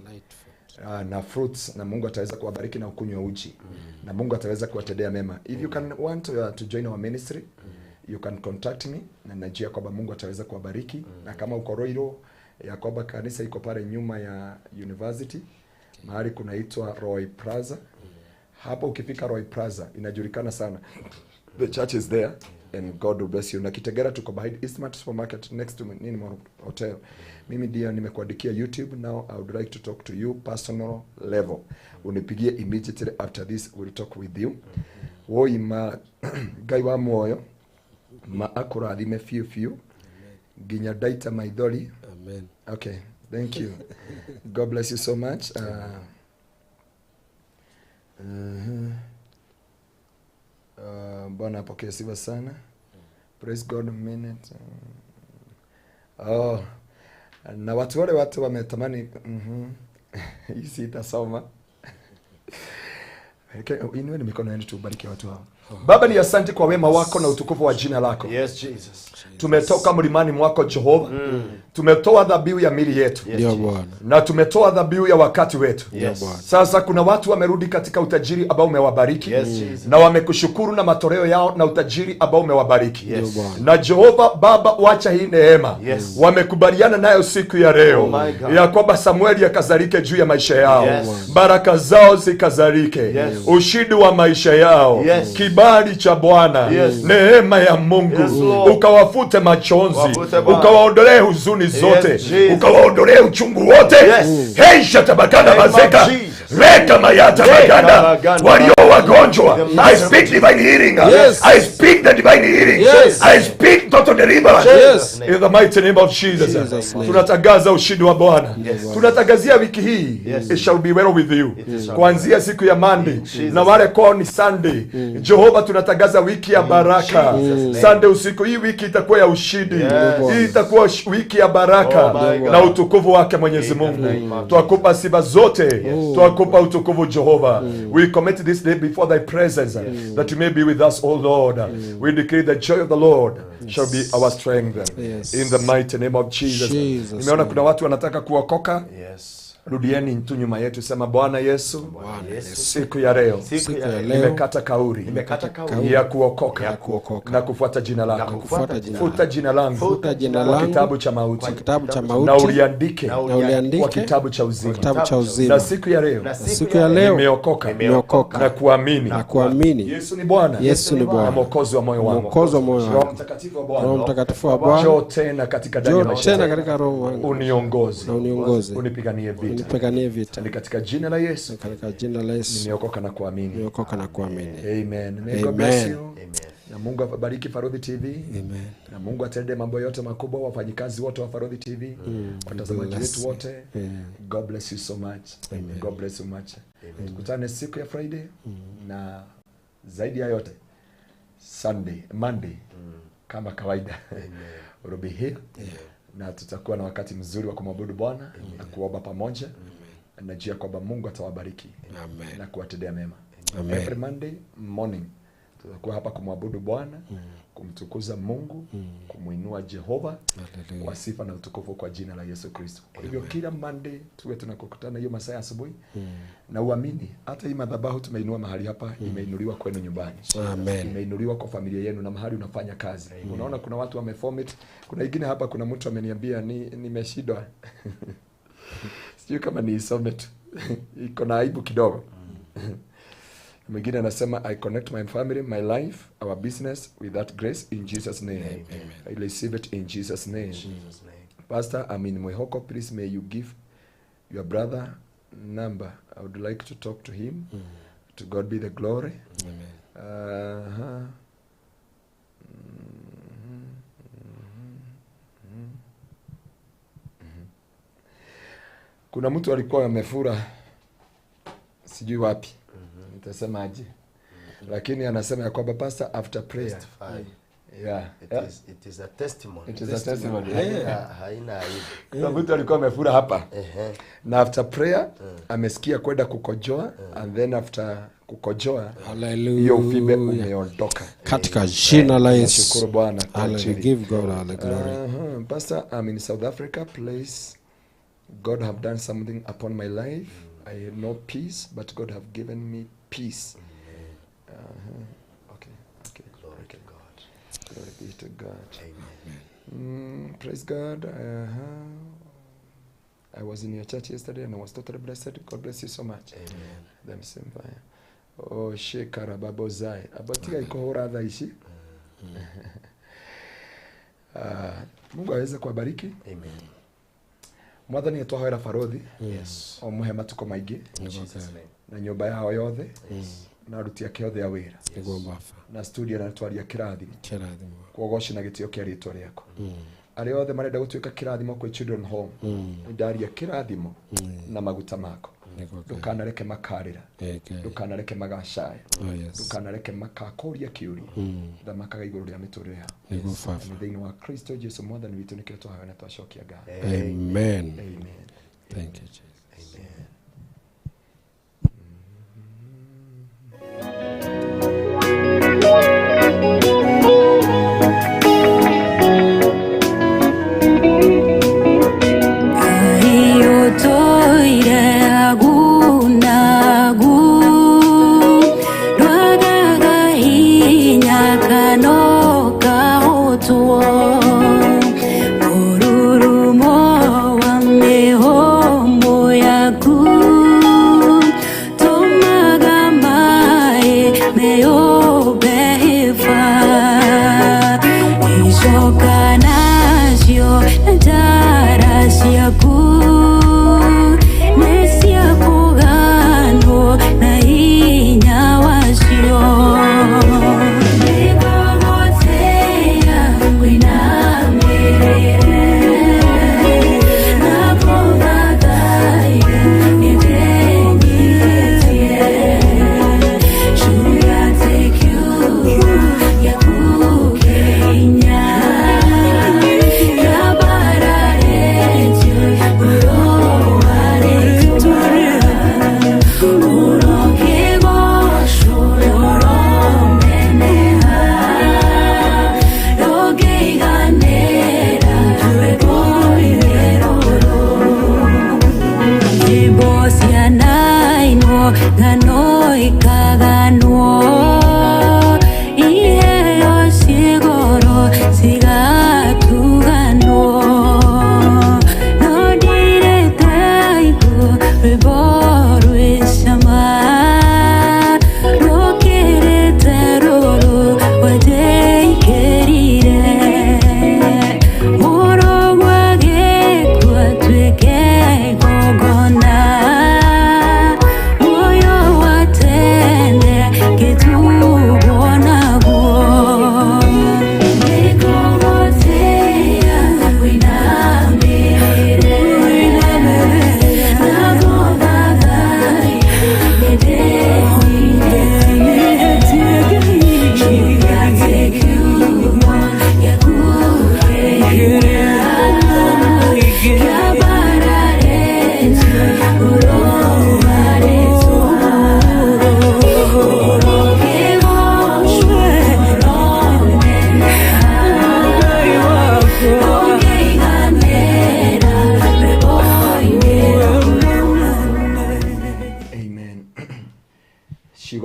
Na fruits, na Mungu ataweza kuwabariki na ukunywe uji. Na Mungu ataweza kuwatendea mema. If you can want to join our ministry, you can contact me na najua kwamba Mungu ataweza kuwabariki. Na kama uko Roiro, ya kwamba kanisa iko pale nyuma ya university, mahali kunaitwa Roy Plaza. Hapo ukifika Roy Plaza inajulikana sana. The church is there and God will bless you. Na Kitegera tuko behind Eastmart Supermarket next to Nini Hotel. Mimi ndio nimekuandikia YouTube. Now I would like to talk to you personal level. Unipigie immediately after this, we'll talk with you. Woi ma Ngai wa muoyo ma akurathime fiu fiu nginya ndaita maithori. Amen. Okay, thank you. God bless you so much. Bwana apokee sifa sana. Praise God a minute. Oh, na watu wale watu wametamani hii sitasoma. Okay, inueni mikono yenu tubariki watu hao. Baba, ni asante kwa wema wako na utukufu wa jina lako. Yes, Jesus. Tumetoka mlimani mwako Jehova. Tumetoa dhabihu ya mili yetu. Yes, Bwana. Na tumetoa dhabihu ya wakati wetu. Yes. Sasa kuna watu wamerudi katika utajiri ambao umewabariki. Yes, Jesus. Na wamekushukuru na matoleo yao na utajiri ambao umewabariki. Yes. Na Jehova Baba, wacha hii neema. Yes. Wamekubaliana nayo siku ya leo. Oh my God. Ya kwamba Samueli akazalike juu ya maisha yao. Yes. Baraka zao zikazalike. Yes. Ushindi wa maisha yao. Yes. Kibali cha Bwana. Yes. Neema ya Mungu. Yes, Lord. Ukawafute machozi. Ukawaondolee huzuni zote. Yes, Ukawaondolee uchungu wote. Yes. Hey, shatabakanda mazeka. Reka mayata maganda. Walio wagonjwa. I speak divine healing. Yes. I speak the divine healing. Yes. I speak total deliverance. Yes. In the mighty name of Jesus. Jesus name. Tunatangaza ushindi wa Bwana. Yes. Tunatangazia wiki hii. Yes. It shall be well with you. Yes. Kuanzia siku ya Monday Jesus. na wale kwao ni Sunday. Jehova, tunatangaza wiki ya baraka. Sunday usiku hii wiki itakuwa ya ushindi. Yes. Hii itakuwa wiki ya baraka Oh my God. na utukufu wake Mwenyezi Mungu. Twakupa sifa zote. Twakupa utukufu Jehova. We commit this day before thy presence, that you may be with us, O Lord. We decree the joy of the Lord shall be our strength. Yes. In the mighty name of Jesus. Jesus. Nimeona kuna watu wanataka kuokoka. Yes. Rudieni tu nyuma yetu, sema Bwana Yesu, Bwana Yesu, siku ya leo siku ya leo nimekata kauli nimekata kauli ya kuokoka ya kuokoka na kufuata jina lako. Kufuata jina Futa jina langu Futa jina kwa langu kitabu cha mauti kwa kitabu cha na mauti uliandike na na kwa uliandike kitabu cha uzima. kitabu cha uzima. Na siku ya leo na Siku ya leo nimeokoka nimeokoka na kuamini na kuamini Yesu ni Bwana Yesu ni na Bwana Mwokozi wa moyo wangu. Mwokozi wa moyo Roho wangu. Mtakatifu wa Roho Bwana, Mtakatifu wa Bwana, njoo tena katika ndani ya njoo maisha tena yangu. katika roho wangu Uniongoze, na uniongoze, unipiganie vita. unipiganie vita. Ni katika jina la Yesu Katika jina la Yesu nimeokoka na kuamini. nimeokoka na kuamini. Amen. May God bless Amen. you. Na Mungu awabariki Farodhi TV. Amen. Na Mungu atende mambo yote makubwa, wafanyikazi wote wa Farodhi TV, watazamaji wetu wote. God bless you so much. Amen. God bless you much. Tukutane siku ya Friday na zaidi ya yote Sunday, Monday kama kawaida. We'll be here. Na tutakuwa na wakati mzuri wa kumwabudu Bwana na kuomba pamoja. Najua kwamba Mungu atawabariki Amen. na kuwatendea mema. Amen. Every Monday morning tutakuwa hapa kumwabudu Bwana, kumtukuza Mungu, kumuinua Jehova Hallelujah. kwa sifa na utukufu kwa jina la Yesu Kristo. Kwa hivyo kila Monday tuwe tunakukutana hiyo masaa ya asubuhi na uamini hata hii madhabahu tumeinua mahali hapa imeinuliwa kwenu nyumbani. Amen. Imeinuliwa kwa familia yenu na mahali unafanya kazi. Unaona kuna watu wamefomit. Kuna ingine hapa kuna mtu ameniambia nimeshindwa. Sijui kama niisome tu. Iko na aibu kidogo. Mwingine anasema I connect my family, my life, our business with that grace in Jesus name. Amen. I receive it in Jesus name. Jesus name. Pastor, I'm in Mwihoko. Please may you give your brother number. I would like to talk to him. To God be the glory. Aha. Kuna mtu alikuwa amefura sijui wapi, nitasemaje, lakini anasema ya kwamba pastor, after prayer. Yeah. It is a testimony. It is a testimony. Haina aibu. Kuna mtu alikuwa amefura hapa na after prayer amesikia kwenda kukojoa, and then after kukojoa hiyo uvimbe umeondoka. Katika jina la Yesu. Nashukuru Bwana kwa ajili. Give God all the glory. Pastor, I'm in South Africa. Please, God have done something upon my life. I had no peace, but God have given me peace. Okay. Okay. Glory to God. Glory be to God. Amen. Praise God. I was in your church yesterday and I was totally blessed. God bless you so much. Amen. Them same fire. Oh, shekarababozai. Abatika ikohora tha ici. Mungu aweze kuwabariki. Amen. Mwathani atwahoera barothi. Yes. O muhe matuko maingi. In Jesus name. Na nyumba yao yothe. Na aruti ake othe a wira. Nĩguo Baba. Na studio na twaria kirathimo. Kĩrathimo. Kuogoci na gĩtĩo kĩa rĩtwa rĩaku. Arĩa othe marenda gũtuĩka kĩrathimo kwĩ Children Home, ndaria kĩrathimo na maguta mako. Ndũkanareke makarĩra, ndũkanareke magacaya, ndũkanareke makakũria kĩũria, thamakaga igũrũ rĩa mĩtũrĩre yao. Nĩguo Baba. Nĩ thĩinĩ wa Kristo Jesu mwathani witũ nĩkĩo twahoya na twacokia ngatho. Amen. Amen. Thank you, Jesus. Amen.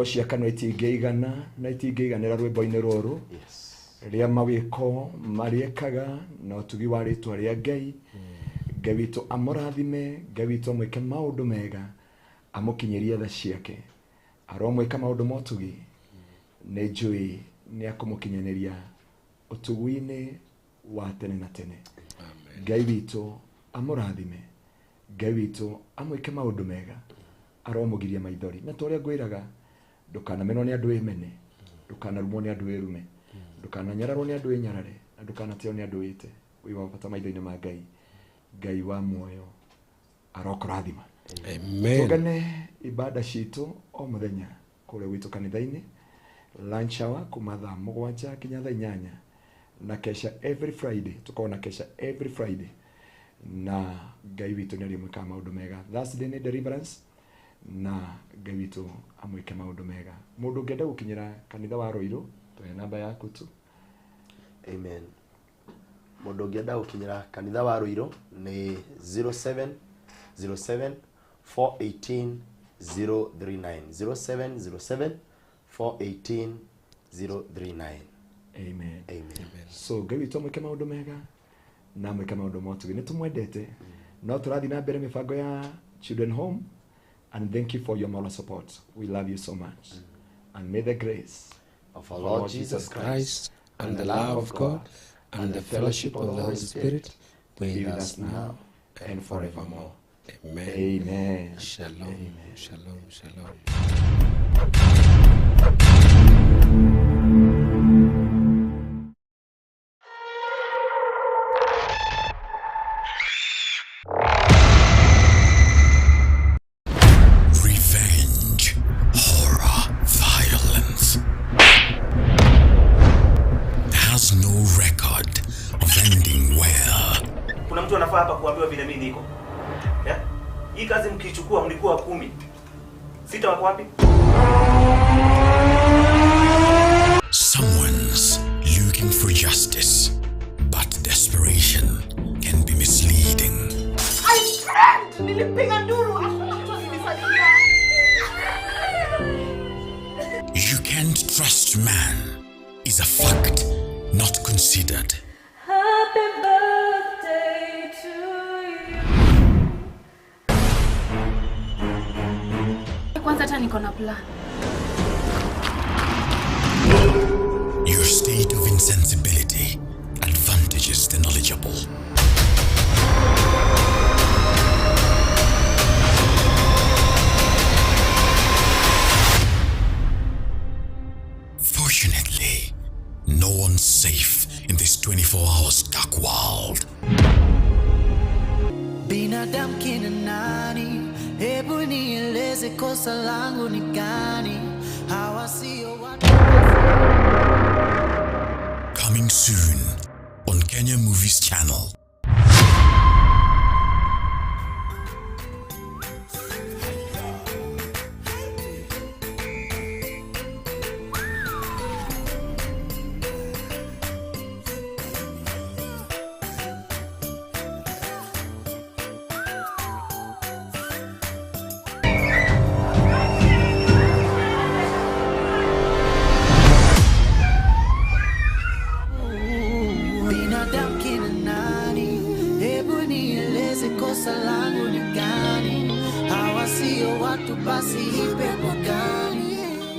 Ciakano itingĩigana na itingĩiganĩra rwĩmbo-inĩ rũrũ rĩa mawĩko marĩekaga na ũtugi wa rĩtwa rĩa Ngai. Ngai witũ amũrathime, Ngai witũ amwĩke maũndũ mega, amũkinyĩrie tha ciake, aromwĩka maũndũ ma ũtugi. Nĩ njũĩ nĩ akũmũkinyanĩria ũtugi-inĩ wa tene na tene. Ngai witũ amũrathime, Ngai witũ amwĩke maũndũ mega, aromũgiria maithori. Na ta ũrĩa ngwĩraga, Ndũkanamenwo nĩ andũ wĩmene, ndũkanarumwo nĩ andũ wĩrume, ndũkananyararwo nĩ andũ wĩnyarare, na ndũkanateo nĩ andũ wĩte. Wĩ wa bata maitho-inĩ ma Ngai. Ngai wa muoyo arokũrathima. Amen. Tũngane ibada citũ o mũthenya kũrĩa gwitũ kanitha-inĩ, lunch hour kuma thaa 7 nginya thaa 8, na kesha every Friday. Tũkoragwo na kesha every Friday, na Ngai witũ nĩ arĩmwĩkaga maũndũ mega. Thursday nĩ deliverance, na Ngai witũ amwĩke maũndũ mega. Mũndũ ũngĩenda gũkinyĩra kanitha wa Ruiru, tũhe namba yaku tu. Amen. Mũndũ ũngĩenda gũkinyĩra kanitha wa Ruiru nĩ 0707 418 039, 0707 418 039. Amen. Amen. So Ngai witũ amwĩke maũndũ mega na amwĩke maũndũ motugi. Nĩ tũmwendete, no tũrathiĩ na mbere mĩbango ya Children Home, and thank you for your moral support. We love you so much. And may the grace of our Lord Jesus Christ Christ and the love of God and the fellowship of the Holy Spirit be with us now and forevermore. Amen. Amen. Shalom. Shalom. Shalom. Revenge, horror, violence has no record of ending well. Kuna mtu anafaa hapa kuambiwa vile mimi niko. Yeah? Hii kazi mkichukua mlikuwa 10. 6 wako wapi? Someone's looking for justice, but desperation can be misleading. I screamed! Nilipiga nduru, hakuna mtu alinisaidia. You can't trust man is a fact not considered. Happy birthday to you. Kwanza hata niko na plan. Your state of insensibility advantages the knowledgeable. Fortunately, no one's safe in this 24 hours dark world. Binadamu kina nani? Hebu nieleze kosa langu ni gani? Hawa sio watu. Coming soon on Kenya Movies Channel. Binadamu kina nani? Hebu nieleze kosa langu ni gani? Hawa sio watu, basi ipe kwa gani?